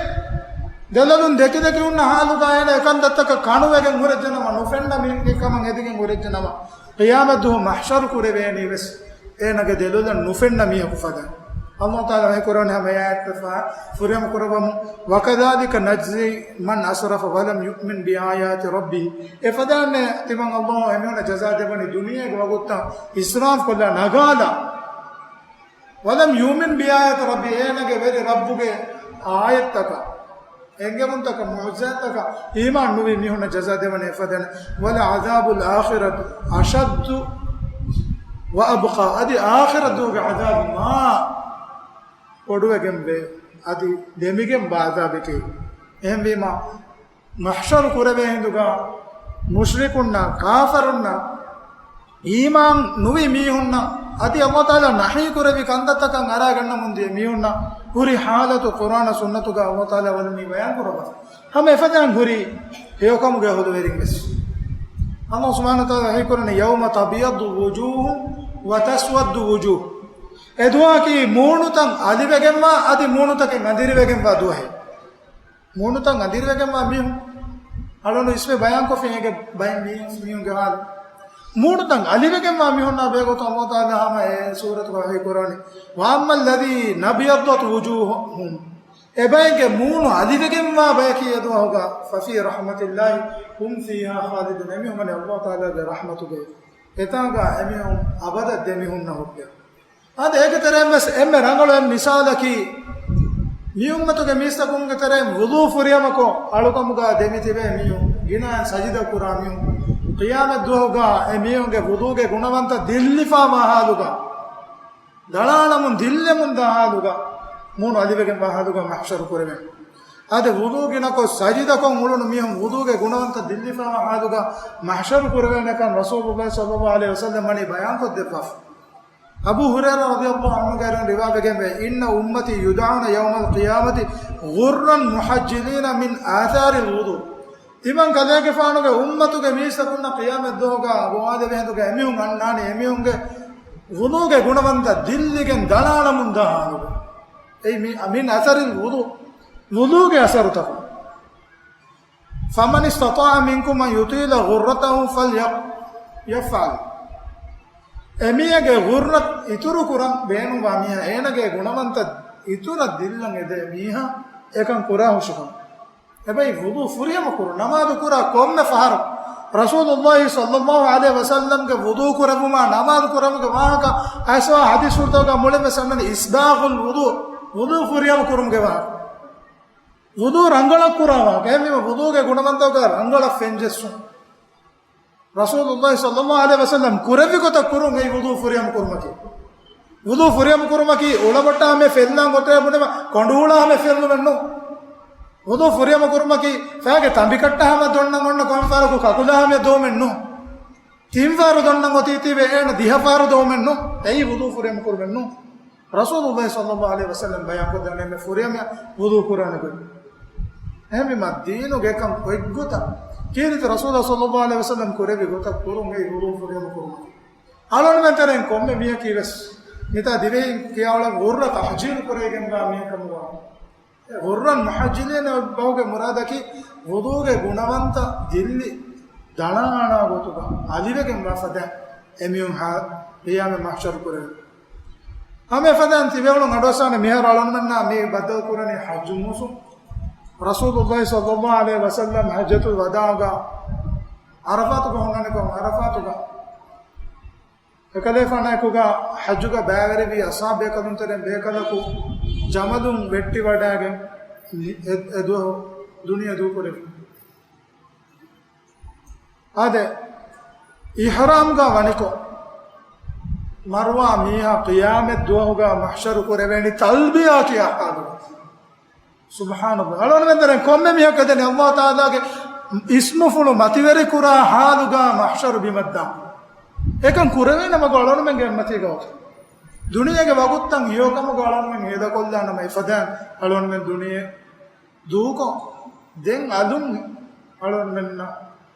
ދެލޮލުން ދެކި ދެކި ހުންނަ ޙާލުގަ އޭނަ އެ ކަންތައްތަކަށް ކަނުވެގެން ހުރެއްޖެނަމަ، ނުފެންނަ މި، މިކަމަށް އެދިގެން ހުރެއްޖެނަމަ، ޤިޔާމަތްދުވަހު މަޙްޝަރު ކުރެވޭނީ ވެސް އޭނަގެ ދެލޮލަށް ނުފެންނަ މީހަކު ފަދަ. ﷲ ތަޢާލާ ވަޙީ ކުރަވަނީ ހަމަ އެ އާޔަތްތައް ފަހަ ފުރިހަމަ ކުރައްވަމު، وكذلك نجزي من أسرف ولم يؤمن بآيات ربه. އެފަދައިންނޭ ތިމަން ﷲ އެމީހުންނަށް ޖަޒާ ދެއްވަނީ ދުނިޔޭގެ ވަގުތުތައް އިސްރާފް ކޮށްލާ ނަގާލާ. ولم يؤمن بآيات ربه، އޭނަގެ ވެރި ރައްބުގެ އާޔަތްތަކަށް، އެންގެވުންތަކަށް، މުޢުޖިޒާތްތަކަށް އީމާން ނުވި މީހުންނަށް ޖަޒާ ދެވަނީ އެފަދައިން. ولعذاب الآخرة أشد ވައަބްޤާ، އަދި އާޚިރަތުގެ ޢަޛާބު މާ ބޮޑުވެގެންވޭ، އަދި ދެމިގެންވާ ޢަޛާބެކޭ. އެހެންވީމާ، މަޙްޝަރު ކުރެވޭ ހިނދުގަ މުޝްރިކުންނަށް، ކާފަރުންނަށް، އީމާން ނުވި މީހުންނަށް، އަދި ﷲ ތަޢާލާ ނަހީ ކުރެއްވި ކަންތައްތަކަށް އަރާގަންނަމުން ދިޔަ މީހުންނަށް ހުރި ޙާލަތު ޤުރްއާނާ ސުންނަތުގަ ﷲ ތަޢާލާ ވަލުން މި ބަޔާން ކުރައްވާ. ހަމަ އެފަދައިން ހުރި ހެޔޮކަމުގެ އަހުލުވެރިން ވެސް. ﷲ ސުބްޙާނަހޫ ވަތަޢާލާ ވަޙީ ކުރަނީ، يَوْمَ تَبْيَضُّ وُجُوهٌ وَتَسْوَدُّ وُجُوهٌ. އެ ދުވަހަކީ މޫނުތައް އަލިވެގެންވާ، އަދި މޫނުތަކެއް އަނދިރިވެގެންވާ ދުވަހެއް. މޫނުތައް އަނދިރިވެގެންވާ މީހުން. އަޅުގަނޑު އިސްވެ ބަޔާންކޮށްފި އޭގެ ބައެއް މީހުން، މީހުންގެ ޙާލު. މޫނުތައް އަލިވެގެންވާ މީހުންނާ ބެހޭގޮތުން ﷲ ތަޢާލާ ހަމަ އެ ސޫރަތުގަ ވަޙީ ކުރާނީ، وَأَمَّا الَّذِينَ ابْيَضَّتْ وُجُوهُهُمْ. އެބައެއްގެ މޫނު އަލިވެގެންވާ ބަޔަކީ އެ ދުވަހުގަ، فَفِي رَحْمَةِ اللَّهِ هُمْ فِيهَا خَالِدُونَ. އެމީހުން ވަނީ ﷲ ތަޢާލާގެ ރަޙްމަތުގައި. އެތާނގަ އެމީހުން އަބަދަށް ދެމިހުންނަ ހުއްޓެވެ. އާދެ، އޭގެ ތެރެއިން ވެސް އެންމެ ރަނގަޅު އެއް މިސާލަކީ، މި އުއްމަތުގެ މީސްތަކުންގެ ތެރެއިން ވުޟޫ ފުރިހަމަކޮށް އަޅުކަމުގަ ދެމިތިބޭ މީހުން، ގިނައިން ސަޖިދަ ކުރާ މީހުން، ޤިޔާމަތް ދުވަހުގަ އެ މީހުންގެ ވުޟޫގެ ގުނަވަންތައް ދިއްލިފާވާ ޙާލުގަ، ދަޅާލަމުން ދިއްލެމުންދާ ޙާލުގަ، މޫނު އަލިވެގެންވާ ޙާލުގަ މަޙްޝަރު ކުރެވޭނެ. އާދެ، ވުޟޫ ގިނަކޮށް ސަޖިދަކޮށް އުޅުނު މީހުން ވުޟޫގެ ގުނަވަންތައް ދިއްލިފާވާ ޙާލުގަ މަޙްޝަރު ކުރެވޭނެކަން ރަސޫލުﷲ ޞައްލަﷲު ޢަލައިހި ވަސައްލަމް ވަނީ ބަޔާންކޮށްދެއްވާފަ. އަބޫ ހުރައިރާ ރަޟިޔަﷲު ޢަންހުގެ ރިވާވެގެންވޭ، إِنَّ أُمَّتِي يُدْعَوْنَ يَوْمَ الْقِيَامَةِ غُرًّا مُحَجَّلِينَ مِنْ آثَارِ الْوُضُوءِ. ތިމަން ކަލޭގެފާނުގެ އުއްމަތުގެ މީސްތަކުންނަށް ޤިޔާމަތް ދުވަހުގަ ގޮވާލެވޭ ހިނދުގަ އެމީހުން އަންނާނެ އެމީހުންގެ ވުޟޫގެ ގުނަވަންތައް ދިއްލިގެން ދަޅާލަމުންދާ ޙާލުގަ. އެއީ މި، مِنْ أَثَرِ الْوُضُوءِ، ވުޟޫގެ އަސަރުތަކުން. فَمَنِ اسْتَطَاعَ مِنْكُمْ أَنْ يُطِيلَ غُرَّتَهُ فَلْيَفْعَلْ. އެމީހެއްގެ ޣުއްރަތު އިތުރު ކުރަން ބޭނުންވާ މީހާ، އޭނަގެ ގުނަވަންތައް އިތުރަށް ދިއްލަން އެދޭ މީހާ އެކަން ކުރާހުށިކަން. އެބައި ވުޟޫ ފުރިހަމަ ކުރުން، ނަމާދު ކުރާ ކޮންމެ ފަހަރު ރަސޫލުﷲ ޞައްލަﷲު ޢަލައިހި ވަސައްލަމްގެ ވުޟޫ ކުރެއްވުމާ ނަމާދު ކުރެއްވުމުގެ ވާހަކަ އައިސްވާ ޙަދީޘްފުޅުތަކުގަ މުޅިން ވެސް އަންނަނީ إِسْبَاغُ الْوُضُوءِ، ވުޟޫ ފުރިހަމަ ކުރުމުގެ ވާހަކަ. ވުޟޫ ރަނގަޅަށް ކުރާ ވާހަކަ. އެހެންވީމަ ވުޟޫގެ ގުނަވަންތަކުގަ ރަނގަޅަށް ފެންޖެއްސުން. ރަސޫލުﷲ ޞައްލަﷲު ޢަލައިހި ވަސައްލަމް ކުރެއްވި ގޮތަށް ކުރުން އެއީ ވުޟޫ ފުރިހަމަ ކުރުމަކީ. ވުޟޫ ފުރިހަމަ ކުރުމަކީ އުޅަބޮއްޓާ ހަމަ ފެއްލާން ގޮތަށް ބުނެވާ ކޮނޑު ހުޅާ ހަމަ ފެއްލުމެއް ނޫން. ވުޟޫ ފުރިހަމަ ކުރުމަކީ ފައިގެ ތަނބިކައްޓާ ހަމަ ދޮންނަން އޮންނަ ކޮންފަހަރަކު ކަކުލާ ހަމަ ދޮވުމެއް ނޫން. ތިން ފަހަރު ދޮންނަން އޮތީތީވެ އޭނަ ދިހަ ފަހަރު ދޮވުމެއް ނޫން. އެއީ ވުޟޫ ފުރިހަމަ ކުރުމެއް ނޫން. ރަސޫލުﷲ ޞައްލަﷲު ޢަލައިހި ވަސައްލަމް ބަޔާންކޮށްދާނެ އެންމެ ފުރިހަމަ ވުޟޫ ކުރާނެ ގޮތް. އެހެންވީމަ ދީނުގެ އެކަން އޮތްގޮތަށް ކީރިތި ރަސޫލާ ޞައްލަﷲު ޢަލައިހި ވަސައްލަމް ކުރެއްވި ގޮތަށް ކުރުން އެއީ ވުޟޫ ފުރިހަމަ ކުރުމަކީ. އަޅުގަނޑުމެން ތެރެއިން ކޮންމެ މީހަކީ ވެސް މިތާ ދިވެހިން ކިޔާ އުޅެން ޣުއްރަ ތަޙްޖީލު ކުރެވިގެންވާ މީހަކަމުގަ ވާނެ. ޣުއްރަން މުޙައްޖަލީން ބަހުގެ މުރާދަކީ ވުޟޫގެ ގުނަވަންތައް ދިއްލި ދަޅާ އަނާ ގޮތުގަ އަލިވެގެންވާ ފަދަ އެމީހުން ހާ ޤިޔާމަތް މަޙްޝަރު ކުރެވޭ. ހަމަ އެފަދައިން ތިބޭފުޅުން އަޑުއައްސާނެ މިހާރު އަޅުގަނޑުމެންނާ މި ބައްދަލު ކުރަނީ ޙައްޖު މޫސުން. ރަސޫލުﷲ ޞައްލަﷲު ޢަލައިހި ވަސައްލަމް ޙައްޖަތުލް ވަދާޢުގަ ޢަރަފާތުގަ ހުންނަނިކޮށް ޢަރަފާތުގަ އެކަލޭފާނާއެކުގަ ޙައްޖުގަ ބައިވެރިވި އަޞްޙާބު ބޭކަލުންތެރެއިން ބޭކަލަކު ޖަމަލުން ވެއްޓިވަޑައިގެން އެ، އެ ދުވަހު ދުނިޔެ ދޫކުރެއްވި. އާދެ، އިޙްރާމްގަ ވަނިކޮށް، މަރުވާ މީހާ ޤިޔާމަތް ދުވަހުގަ މަޙްޝަރު ކުރެވޭނީ ތަލްބިޔާ ކިޔާ ޙާލުގަ. ސުބްޙާނަﷲ. އަޅުގަނޑުމެން ދެން ކޮންމެ މީހަކަށް ދެން ﷲ ތަޢާލާގެ އިސްމުފުޅު މަތިވެރި ކުރާ ޙާލުގަ މަޙްޝަރު ބިމަށްދާ. އެކަން ކުރެވޭނެ މަގު އަޅުގަނޑުމެންގެ އެއްމަތީގަ އޮތީ. ދުނިޔޭގެ ވަގުތުތައް ހެޔޮކަމުގަ އަޅުގަނޑުމެން ހޭދަކޮށްލާނަމަ އެފަދައިން އަޅުގަނޑުމެން ދުނިޔެ ދޫކޮށް، ދެން އަލުން އަޅުގަނޑުމެންނަށް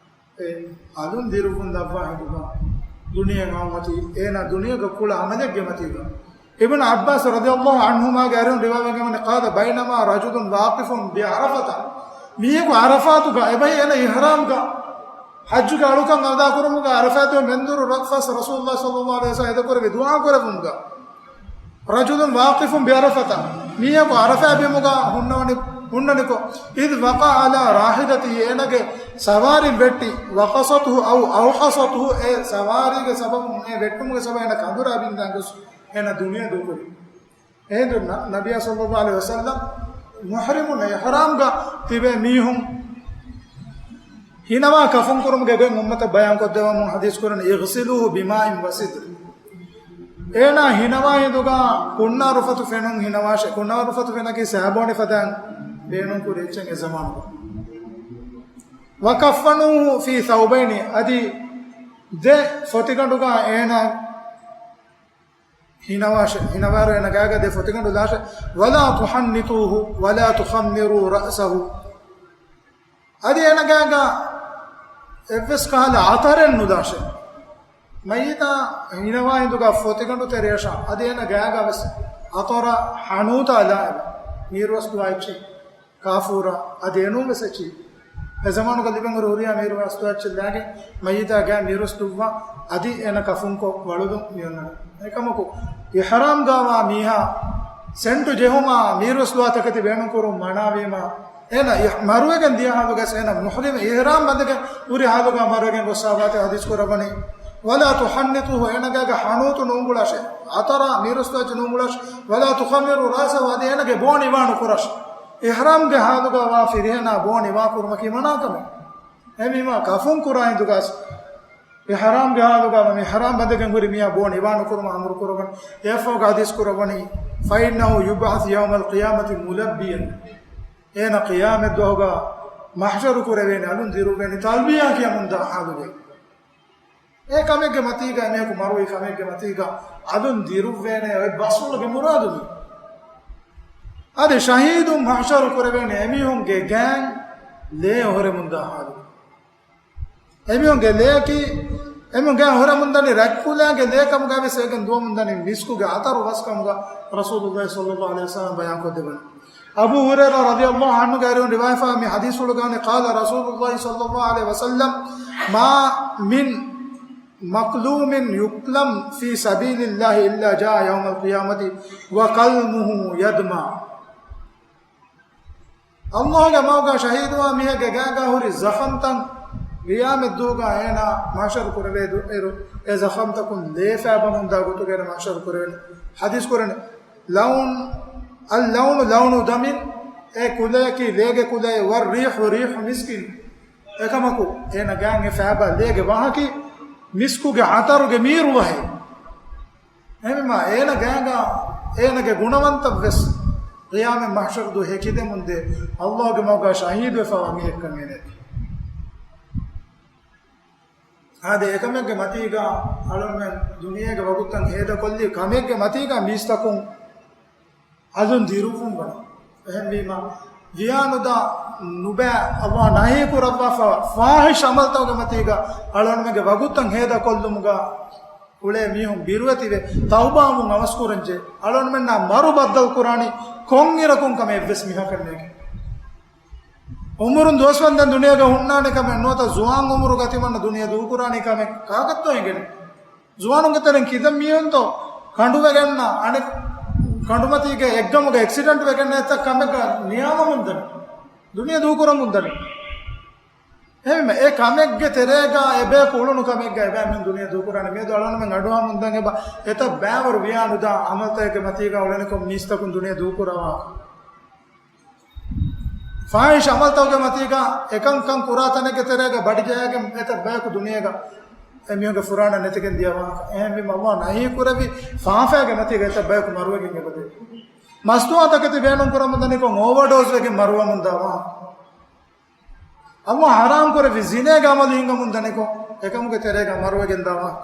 އެ އަލުން ދިރުވުން ލައްވާ ހިނދުގަ ދުނިޔެ އައުމަތީ، އޭނާ ދުނިޔޭގެ ކުޅަ ޢަމަލެއްގެ މަތީގަ. އިބްނު ޢައްބާސް ރަޟިޔަﷲު ޢަންހުމާގެ އަރިހުން ރިވާވެގެންވަނީ، قال بينما رجل واقف بعرفة، މީހަކު ޢަރަފާތުގަ އެބަހީ އޭނަ އިޙްރާމްގަ ޙައްޖުގެ އަޅުކަން އަދާކުރުމުގަ ޢަރަފާތުގެ މެންދުރު، فَرَأَى رَسُولُ اللَّهِ صَلَّى اللَّهُ عَلَيْهِ وَسَلَّمَ ހޭދަކުރެއްވި ދުޢާ ކުރެއްވުމުގަ، رَجُلٌ وَاقِفٌ بِعَرَفَةَ، މީހަކު ޢަރަފާތް ބިމުގަ ހުންނަވަނި، ހުންނަނިކޮށް، إِذْ وَقَعَ عَلَى رَاحِلَتِهِ، އޭނަގެ ސަވާރިން ވެއްޓި، وَقَصَتْهُ أَوْ أَوْقَصَتْهُ، އެ ސަވާރީގެ ސަބަބުން، އެ ވެއްޓުމުގެ ސަބަބުން އޭނަ ކަނދުރާ ބިންދާ ގޮސް އޭނަ ދުނިޔެ ދޫކުރި. އެހިނދު ނަ-، ނަބިއްޔާ ޞައްލައްލާހު ޢަލައިހި ވަސައްލަމް މުޙްރިމުން އިޙްރާމްގަ ތިބޭ މީހުން ހިނަވާ ކަފުން ކުރުމުގެ ގޮތް އުއްމަތަށް ބަޔާން ކޮށްދެއްވަމުން ޙަދީޘް ކުރަނީ، اغْسِلُوهُ بِمَاءٍ وَسِدْرٍ. އޭނާ ހިނަވާ ހިނދުގަ ކުންނާ ރުފަތު ފެނުން ހިނަވާށޭ. ކުންނާ ރުފަތު ފެނަކީ ސައިބޯނި ފަދައިން ބޭނުން ކުރި އެއްޗެއް އެ ޒަމާނުގަ. وَكَفَّنُوهُ فِي ثَوْبَيْنِ، އަދި ދެ ފޮތިގަނޑުގަ އޭނާ ހިނަވާށޭ. ހިނަވާއިރު އޭނަ ގާގަ ދެ ފޮތިގަނޑު ލާށޭ. وَلَا تُحَنِّطُوهُ وَلَا تُخَمِّرُوا رَأْسَهُ. އަދި އޭނަ ގާގަ އެއްވެސް ކަހަލަ އަތަރެއް ނުލާށޭ. މައްޔިތާ ހިނަވާ ހިނދުގަ ފޮތިގަނޑު ތެރެއަށާ އަދި އޭނަ ގާގަ ވެސް އަތަރަށް ހަނޫތާ ލާއެބަ. މީރު ވަސް ދުވާ އެއްޗި ކާފޫރާ އަދި އެނޫން ވެސް އެއްޗި. އެ ޒަމާނުގަ ލިބެން ހުރި ހުރިހާ މީރު ވަސް ދުވާ އެއްޗެއް ލާގެން މައްޔިތާ ގާ މީރު ވަސް ދުއްވާ އަދި އޭނަ ކަފުންކޮށް ވަޅުލުން މިއޮންނަނީ. އެކަމަކު، އިޙްރާމްގަވާ މީހާ ސެންޓު ޖެހުމާ މީރު ވަސް ދުވާ ތަކެތި ބޭނުން ކުރުން މަނާވީމާ، އޭނަ އި-، މަރުވެގެން ދިޔަ ހާލުގަސް އޭނަ މުޙްރިމް އިޙްރާމް ބަނދެގެން ހުރި ހާލުގަ މަރުވެގެން ގޮއްސާވާތީ ޙަދީޘް ކުރައްވަނީ. وَلَا تُحَنِّطُوهُ، އޭނަ ގާގަ ހަނޫތު ނޫންގުޅާށޭ. އަތަރާ މީރު ވަސް ދުވާ އެއްޗެއް ނޫންގުޅާށޭ. وَلَا تُخَمِّرُوا رَأْسَهُ، އަދި އޭނަގެ ބޯ ނިވާ ނުކުރާށޭ. އިޙްރާމްގެ ހާލުގަ ވާ ފިރިހެނާ ބޯ ނިވާ ކުރުމަކީ މަނާކަމެއް. އެހެންވީމާ ކަފުން ކުރާ ހިނދުގަސް އިޙްރާމްގެ ހާލުގަ މި އިޙްރާމް ބަނދެގެން ހުރި މީހާ ބޯ ނިވާ ނުކުރުމަށް އަމުރު ކުރައްވަނީ. އެއަށްފަހުގަ ޙަދީޘް ކުރައްވަނީ، فَإِنَّهُ يُبْعَثُ يَوْمَ الْقِيَامَةِ مُلَبِّيًا. އޭނަ ޤިޔާމަތް ދުވަހުގަ މަޙްޝަރު ކުރެވޭނެ، އަލުން ދިރުއްވޭނެ ތަލްބިޔާ ކިޔަމުންދާ ހާލުގައި. އެ ކަމެއްގެ މަތީގަ، އެމީހަކު މަރުވި ކަމެއްގެ މަތީގަ އަލުން ދިރުއްވޭނެ އޮތް ބަސްފުޅުގެ މުރާދު މީ. އަދި ޝަހީދުން މަޙްޝަރު ކުރެވޭނެ އެމީހުންގެ ގާތް ލޭ އޮހޮރެމުންދާ ހާލު. އެމީހުންގެ ލެޔަކީ، އެމީހުން ގާތް އޮހޮރެމުންދަނީ ރަތްކުލައިގެ ލޭ ކަމުގައި ވެސް އޭގެން ދުވަމުންދަނީ މިސްކުގެ އަތަރު ވަސް ކަމުގަ ރަސޫލުﷲ ޞައްލަﷲ ޢަލައިހި ވަސައްލަމަ ބަޔާންކޮށްދެއްވަނީ. އަބޫ ހުރައިރާ ރަޟިޔަﷲ ޢަންހުގެ އަރިހުން ރިވާޔަތްވާ މި ޙަދީޘްފުޅުގައި، قَالَ رَسُولُ اللَّهِ صَلَّى اللَّهُ عَلَيْهِ وَسَلَّمَ، مَا مِنْ مَظْلُومٍ يُقْتَلُ فِي سَبِيلِ اللَّهِ إِلَّا جَاءَ يَوْمَ الْقِيَامَةِ وَقَلْمُهُ يَدْمَعُ. ﷲގެ މަގުގަ ޝަހީދުވާ މީހެއްގެ ގާގަ ހުރި ޒަޚަމްތައް ޤިޔާމަތްދުވަހުގަ އޭނާ މަޙްޝަރު ކުރެވޭ އިރު، އެ ޒަޚަމްތަކުން ލޭ ފައިބަމުންދާ ގޮތުގައި އޭނާ މަޙްޝަރު ކުރެވޭނެ. ޙަދީޘް ކުރަނީ، لَوْنُ، الْلَوْنُ لَوْنُ دَمٍ، އެ ކުލަޔަކީ ލޭގެ ކުލައެއް، وَالرِّيحُ رِيحُ مِسْكٍ، އެކަމަކު އޭނަ ގާތް އެ ފައިބާ ލޭގެ ވާހަކައި މިސްކުގެ އަތަރުގެ މީރު ވަހެއް. އެހެންވީމާ އޭނަ ގާގަ އޭނަގެ ގުނަވަންތައް ވެސް ޤިޔާމަތް މަޙްޝަރު ދުވަހު ހެކިދެމުންދޭ، ﷲގެ މަގުގަ ޝަހީދުވެފައިވާ މީހެއްކަން އޭނައަކީ. އާދެ، އެކަމެއްގެ މަތީގަ އަޅުންމެން ދުނިޔޭގެ ވަގުތުތައް ހޭދަކޮށްލި ކަމެއްގެ މަތީގަ މީސްތަކުން އަލުން ދިރުއްވުން ވަނީ. އެހެންވީމާ، ވިޔާނުދާ ނުބައި ﷲ ނަހީ ކުރައްވާފަ ފާޙިޝް ޢަމަލްތަކުގެ މަތީގަ އަޅުންމެންގެ ވަގުތުތައް ހޭދަކޮށްލުމުގަ އުޅޭ މީހުން ބިރުވެތިވެ، ތައުބާވުން އަވަސްކުރަންޖެ. އަޅުންމެންނާ މަރު ބައްދަލުކުރާނީ ކޮންއިރަކުން ކަމެއް އެއްވެސް މީހަކަށް ނޭނގެ. އުމުރުން ދުވަސްވަންދެން ދުނިޔޭގަ ހުންނާނެ ކަމެއް ނުވަތަ ޒުވާން އުމުރުގަ ތިމަންނަ ދުނިޔެ ދޫކުރާނީ ކަމެއް ކާކަށްތޯ އެނގެނީ؟ ޒުވާނުންގެ ތެރެއިން ކިތައް މީހުންތޯ ކަނޑުވެގެންނަ، އަނެއް ކަނޑުމަތީގެ އެއްގަމުގަ އެކްސިޑެންޓް ވެގެންނަ އެތައް ކަމެއްގަ ނިޔާމަމުންދަނީ، ދުނިޔެ ދޫކުރަމުންދަނީ. އެހެންވީމަ، އެ ކަމެއްގެ ތެރޭގަ އެބަޔަކު އުޅުނު ކަމެއްގަ އެބައިމީހުން ދުނިޔެ ދޫކުރާނެ. މިއަދު އަޅުންމެން އަޑުއަހަމުންދަން އެބަ އެތައް ބައިވަރު ވިޔާނުދާ ޢަމަލްތަކެއްގެ މަތީގަ އުޅެނިކޮށް މީސްތަކުން ދުނިޔެ ދޫކުރަވާ. ފާޙިޝް ޢަމަލްތަކުގެ މަތީގަ އެކަންކަން ކުރާ ތަނެއްގެ ތެރޭގަ ބަޑިޖަހައިގެން އެތައް ބަޔަކު ދުނިޔޭގަ އެމީހުންގެ ފުރާނަ ނެތިގެން ދިޔަ ވާހަކަ. އެހެންވީމަ ﷲ ނަހީ ކުރެއްވި ފާފައިގެ މަތީގަ އެތައް ބަޔަކު މަރުވެގެން އެބަދޭ. މަސްތުވާ ތަކެތި ބޭނުން ކުރަމުންދަނިކޮށް އޯވަރޑޯސް ވެގެން މަރުވަމުންދާ ވާހަކަ. ﷲ ޙަރާމް ކުރެއްވި ޒިނޭގެ ޢަމަލު ހިނގަމުން ދަނިކޮށް، އެކަމުގެ ތެރޭގަ މަރުވެގެން ދާ ވާހަކަ.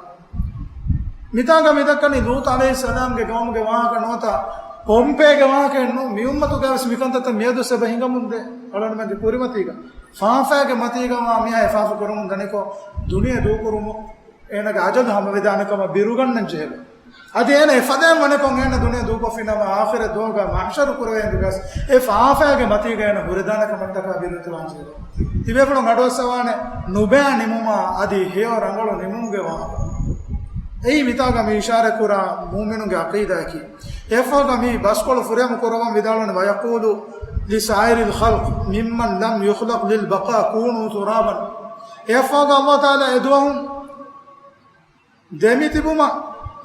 މިތާގަ މިދައްކަނީ ލޫޠު ޢަލައިހިއްސަލާމްގެ ޤައުމުގެ ވާހަކަ ނުވަތަ ޕޮމްޕޭގެ ވާހަކައެއް ނޫން. މި އުއްމަތުގަވެސް މިކަންތައްތައް މިއަދުވެސް އެބަ ހިނގަމުންދޭ. އަޅުންމެންގެ ކުރިމަތީގަ ފާފައިގެ މަތީގަ ވާ މީހާ އެ ފާފަ ކުރަމުން ދަނިކޮށް، ދުނިޔެ ދޫކުރުމުން އޭނަގެ އަޖަލު ހަމަވެދާނެ ކަމަށް ބިރުގަންނަން ޖެހޭ. އަދި އޭނަ އެފަދައިން ވަނިކޮށް އޭނަ ދުނިޔެ ދޫކޮށްފިނަމަ އާޚިރަތް ދުވަހުގަ މަޙްޝަރު ކުރެވޭ ހިނދުގަސް އެ ފާފައިގެ މަތީގަ އޭނަ ހުރެދާނެ ކަމަށްޓަކާ ބިރުވެތިވާންޖެހޭ. ތިބޭފުޅުން އަޑުއައްސަވާނެ ނުބައި ނިމުމާ އަދި ހެޔޮ ރަނގަޅު ނިމުމުގެ ވާހަކަ. އެއީ މިތާގަ މި އިޝާރަތް ކުރާ މުއުމިނުންގެ ޢަޤީދާއަކީ. އެއަށްފަހުގަ މި ބަސްކޮޅު ފުރިހަމަ ކުރައްވަން ވިދާޅުވަނީ، وَيَقُولُ لِسَائِرِ الْخَلْقِ مِمَّنْ لَمْ يُخْلَقْ لِلْبَقَاءِ كُونُوا تُرَابًا. އެއަށްފަހުގަ ﷲ ތަޢާލާ އެދުވަހުން ދެމިތިބުމަށް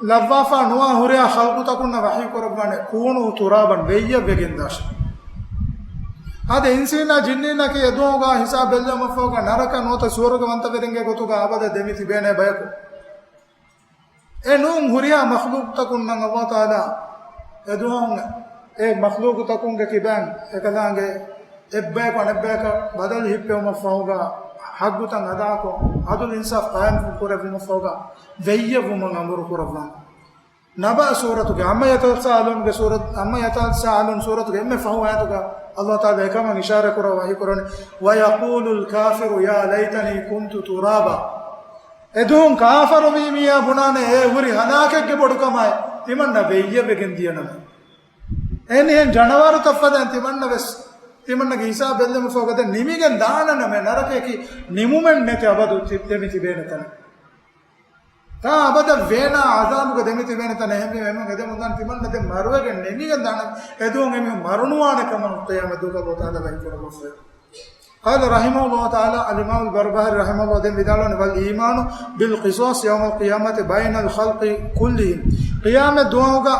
ލައްވާފާ ނުވާ ހުރިހާ ޚަލްޤުތަކުންނަށް ވަޙީ ކުރައްވާނެ، كُونُوا تُرَابًا، ވެއްޔަށް ވެގެންދާށޭ. އާދެ، އިންސީންނާ ޖިންނީންނަކީ އެދުވަހުގަ ހިސާބު ބެއްލެވުމަށްފަހުގަ ނަރަކަ ނުވަތަ ސުވަރުގަ ވަންތަވެރިންގެ ގޮތުގަ އަބަދަށް ދެމި ތިބޭނެ ބަޔަކު. އެ ނޫން ހުރިހާ މަޚްލޫޤުތަކުންނަށް އަﷲ ތަޢާލާ އެދުވަހުން އެ މަޚްލޫޤުތަކުންގެ ކިބައިން އެކަލާނގެ އެއްބަޔަކު އަނެއްބަޔަކަށް ބަދަލު ހިއްޕެވުމަށް ފަހުގަ ޙައްޤުތައް އަދާކޮށް، ޢަދުލު އިންސާފް ޤާއިމް ކުރެއްވުމަށް ފަހުގަ ވެއްޔެއްވުމަށް އަމުރު ކުރައްވާނެ. ނަބައް ސޫރަތުގެ، ޢައްމަ ޔަތަސާއަލޫންގެ ސޫރަތު، ޢައްމަ ޔަތަސާއަލޫން ސޫރަތުގެ އެންމެ ފަހު އާޔަތުގަ އަﷲ ތަޢާލާ އެކަމަށް އިޝާރާތް ކުރައްވާ ވަޙީ ކުރަނީ، وَيَقُولُ الْكَافِرُ يَا لَيْتَنِي كُنتُ تُرَابًا. އެދުވަހުން ކާފަރުވީ މީހާ ބުނާނެ އޭ ހުރި ހަލާކެއްގެ ބޮޑުކަމާއި، ތިމަންނަ ވެއްޔެވެގެން ދިޔަނަމޭ. އެހެނިހެން ޖަނަވާރުތައް ފަދައިން ތިމަންނަ ވެސް، ތިމަންނަގެ ހިސާބް ބެއްލެވުމަށް ފަހުގަ ދެން ނިމިގެން ދާނަނަމޭ ނަރަކަޔަކީ ނިމުމެއް ނެތި އަބަދު ތި-، ދެމި ތިބޭނެ ތަނެއް. ތާ އަބަދަށް ވޭނާ ޢަޛާބުގަ ދެމި ތިބޭނެ ތަނެއް. އެހެންވީމަ އެމީހުން އެދެމުން ދާން ތިމަންނަ ދެން މަރުވެގެން ނިމިގެން ދާނަން. އެދުވަހުން އެމީހުން މަރުނުވާނެ ކަމަށް ޤިޔާމަތް ދުވަހު އަﷲ ތަޢާލާ ވަޙީ ކުރައްވައްފައި. قال رحمه الله تعالى، އަލްއިމާމު ބަރުބަހާރީ ރަޙިމަހުﷲ ދެން ވިދާޅުވަނީ، وَالْإِيمَانُ بِالْقِصَاصِ يَوْمَ الْقِيَامَةِ بَيْنَ الْخَلْقِ كُلِّهِمْ. ޤިޔާމަތް ދުވަހުގަ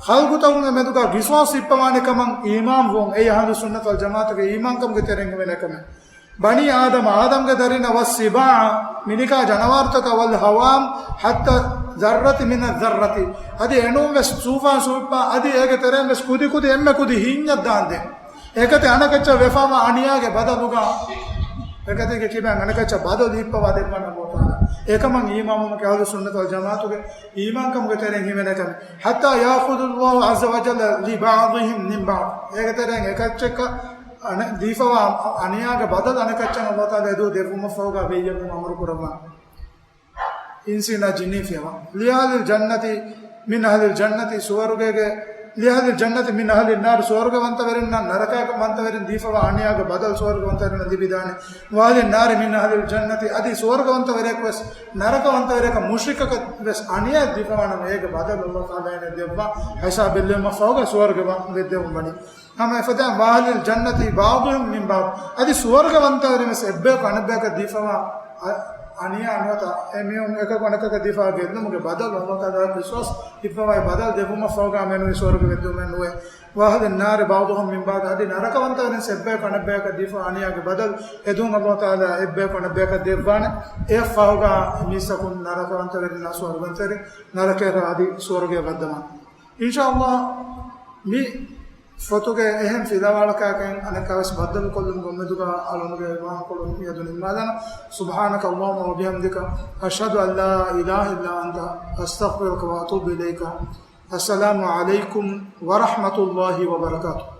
ޚަލްޤުތަކުންގެ މެދުގަ ޤިޞާޞް ހިއްޕަވާނެ ކަމަށް އީމާން ވުން، އެއީ އަހްލުއްސުންނަތި ވަލްޖަމާޢަތުގެ އީމާންކަމުގެ ތެރެއިން ހިމެނޭ ކަމެއް. ބަނީ އާދަމަ، އާދަމްގެ ދަރިންނަށް، وَالسِّبَاعَ، މިނިކާ ޖަނަވާރުތަކަށް، وَالْهَوَامَ، حَتَّى الذَّرَّةِ مِنَ الذَّرَّةِ، އަދި އެނޫން ވެސް ތޫފާން ސުވިއްޕާ، އަދި އޭގެ ތެރެއިން ވެސް ކުދި ކުދި އެންމެ ކުދި ހިތް އައްދާންދެން. އެކަތި އަނެކައްޗަށް ވެފާވާ އަނިޔާގެ ބަދަލުގަ، އެކަތީގެ ކިބައިން އަނެކައްޗަށް ބަދަލު ހިއްޕަވާ ދެއްވާނެ އަﷲ ތަޢާލާ. އެކަމަށް އީމާންވުމަކީ އަހްލުއްސުންނަތި ވަލްޖަމާޢަތުގެ އީމާންކަމުގެ ތެރެއިން ހިމެނޭ ކަމެއް. حَتَّى يَأْخُذَ اللَّهُ عَزَّ وَجَلَّ لِبَعْضِهِمْ مِنْ بَعْضٍ. އޭގެ ތެރެއިން އެކައްޗަކަށް އަނެ-، ދީފަވާ އަނިޔާގެ ބަދަލު އަނެކައްޗަށް އަﷲ ތަޢާލާ އެދުވަހު ދެއްވުމަށްފަހުގަ ވެއްޔެއްވުމަށް އަމުރު ކުރައްވާނެ. އިންސީންނާ ޖިންނީން ފިޔަވާ. لِأَهْلِ الْجَنَّةِ مِنْ أَهْلِ الْجَنَّةِ، ސުވަރުގޭގެ، لِأَهْلِ الْجَنَّةِ مِنْ أَهْلِ النَّارِ، ސުވަރުގަވަންތަވެރިންނަށް ނަރަކަވަންތަވެރިން ދީފަވާ އަނިޔާގެ ބަދަލު ސުވަރުގަވަންތަވެރިންނަށް ލިބިދާނެ. وَأَهْلِ النَّارِ مِنْ أَهْلِ الْجَنَّةِ، އަދި ސުވަރުގަވަންތަވެރިޔަކު ވެސް ނަރަކަވަންތަވެރިޔަކަށް މުޝްރިކަކަށް ވެސް އަނިޔާ ދީފަވާނަމަ އޭގެ ބަދަލު އަﷲ ތަޢާލާ އޭނަ ދެއްވާ ހިސާބް ބެއްލެވުމަށްފަހުގަ ސުވަރުގެ ވަ-، ވެއްދެވުން ވަނީ. ހަމަ އެފަދައިން، وَأَهْلِ الْجَنَّةِ بَعْضُهُمْ مِنْ بَعْضٍ، އަދި ސުވަރުގަވަންތަވެރިން ވެސް އެއްބަޔަކު އަނެއްބަޔަކަށް ދީފަވާ އަ-، އަނިޔާ ނުވަތަ އެމީހުން އެކަކު އަނެކަކަށް ދީފަވާ ގެއްލުމުގެ ބަދަލު އަﷲ ތަޢާލާ ޤިޞާޞް ހިއްޕަވާ ބަދަލު ދެއްވުމަށްފަހުގަ މެނުވީ ސުވަރުގެ ވެއްދެވުމެއް ނުވޭ. وَأَهْلِ النَّارِ بَعْضُهُمْ مِنْ بَعْضٍ، އަދި ނަރަކަވަންތަވެރިން އެއްބަޔަކު އަނެއްބަޔަކަށް ދީފަވާ އަނިޔާގެ ބަދަލު އެދުވަހުން އަﷲ ތަޢާލާ އެއްބަޔަކު އަނެއްބަޔަކަށް ދެއްވާނެ. އެއަށްފަހުގަ މީސްތަކުން ނަރަކަވަންތަވެރިންނާ ސުވަރުގަވަންތަވެރިން ނަރަކަޔަށް އަދި ސުވަރުގެ ވައްދަވާނެ. އިންޝާﷲ، މި ފޮތުގެ އެހެން ފިލަވާޅަކާގެން އަނެއްކާވެސް ބައްދަލުކޮށްލުމުގެ އުއްމީދުގަ އަޅުގަނޑުގެ ވާހަކަކޮޅު މިއަދު ނިންމާލަން. سُبْحَانَكَ اللَّهُمَّ وَبِحَمْدِكَ، أَشْهَدُ أَنْ لَا إِلَهَ إِلَّا أَنْتَ، أَسْتَغْفِرُكَ وَأَتُوبُ إِلَيْكَ. السَّلَامُ عَلَيْكُمْ وَرَحْمَةُ اللَّهِ وَبَرَكَاتُهُ.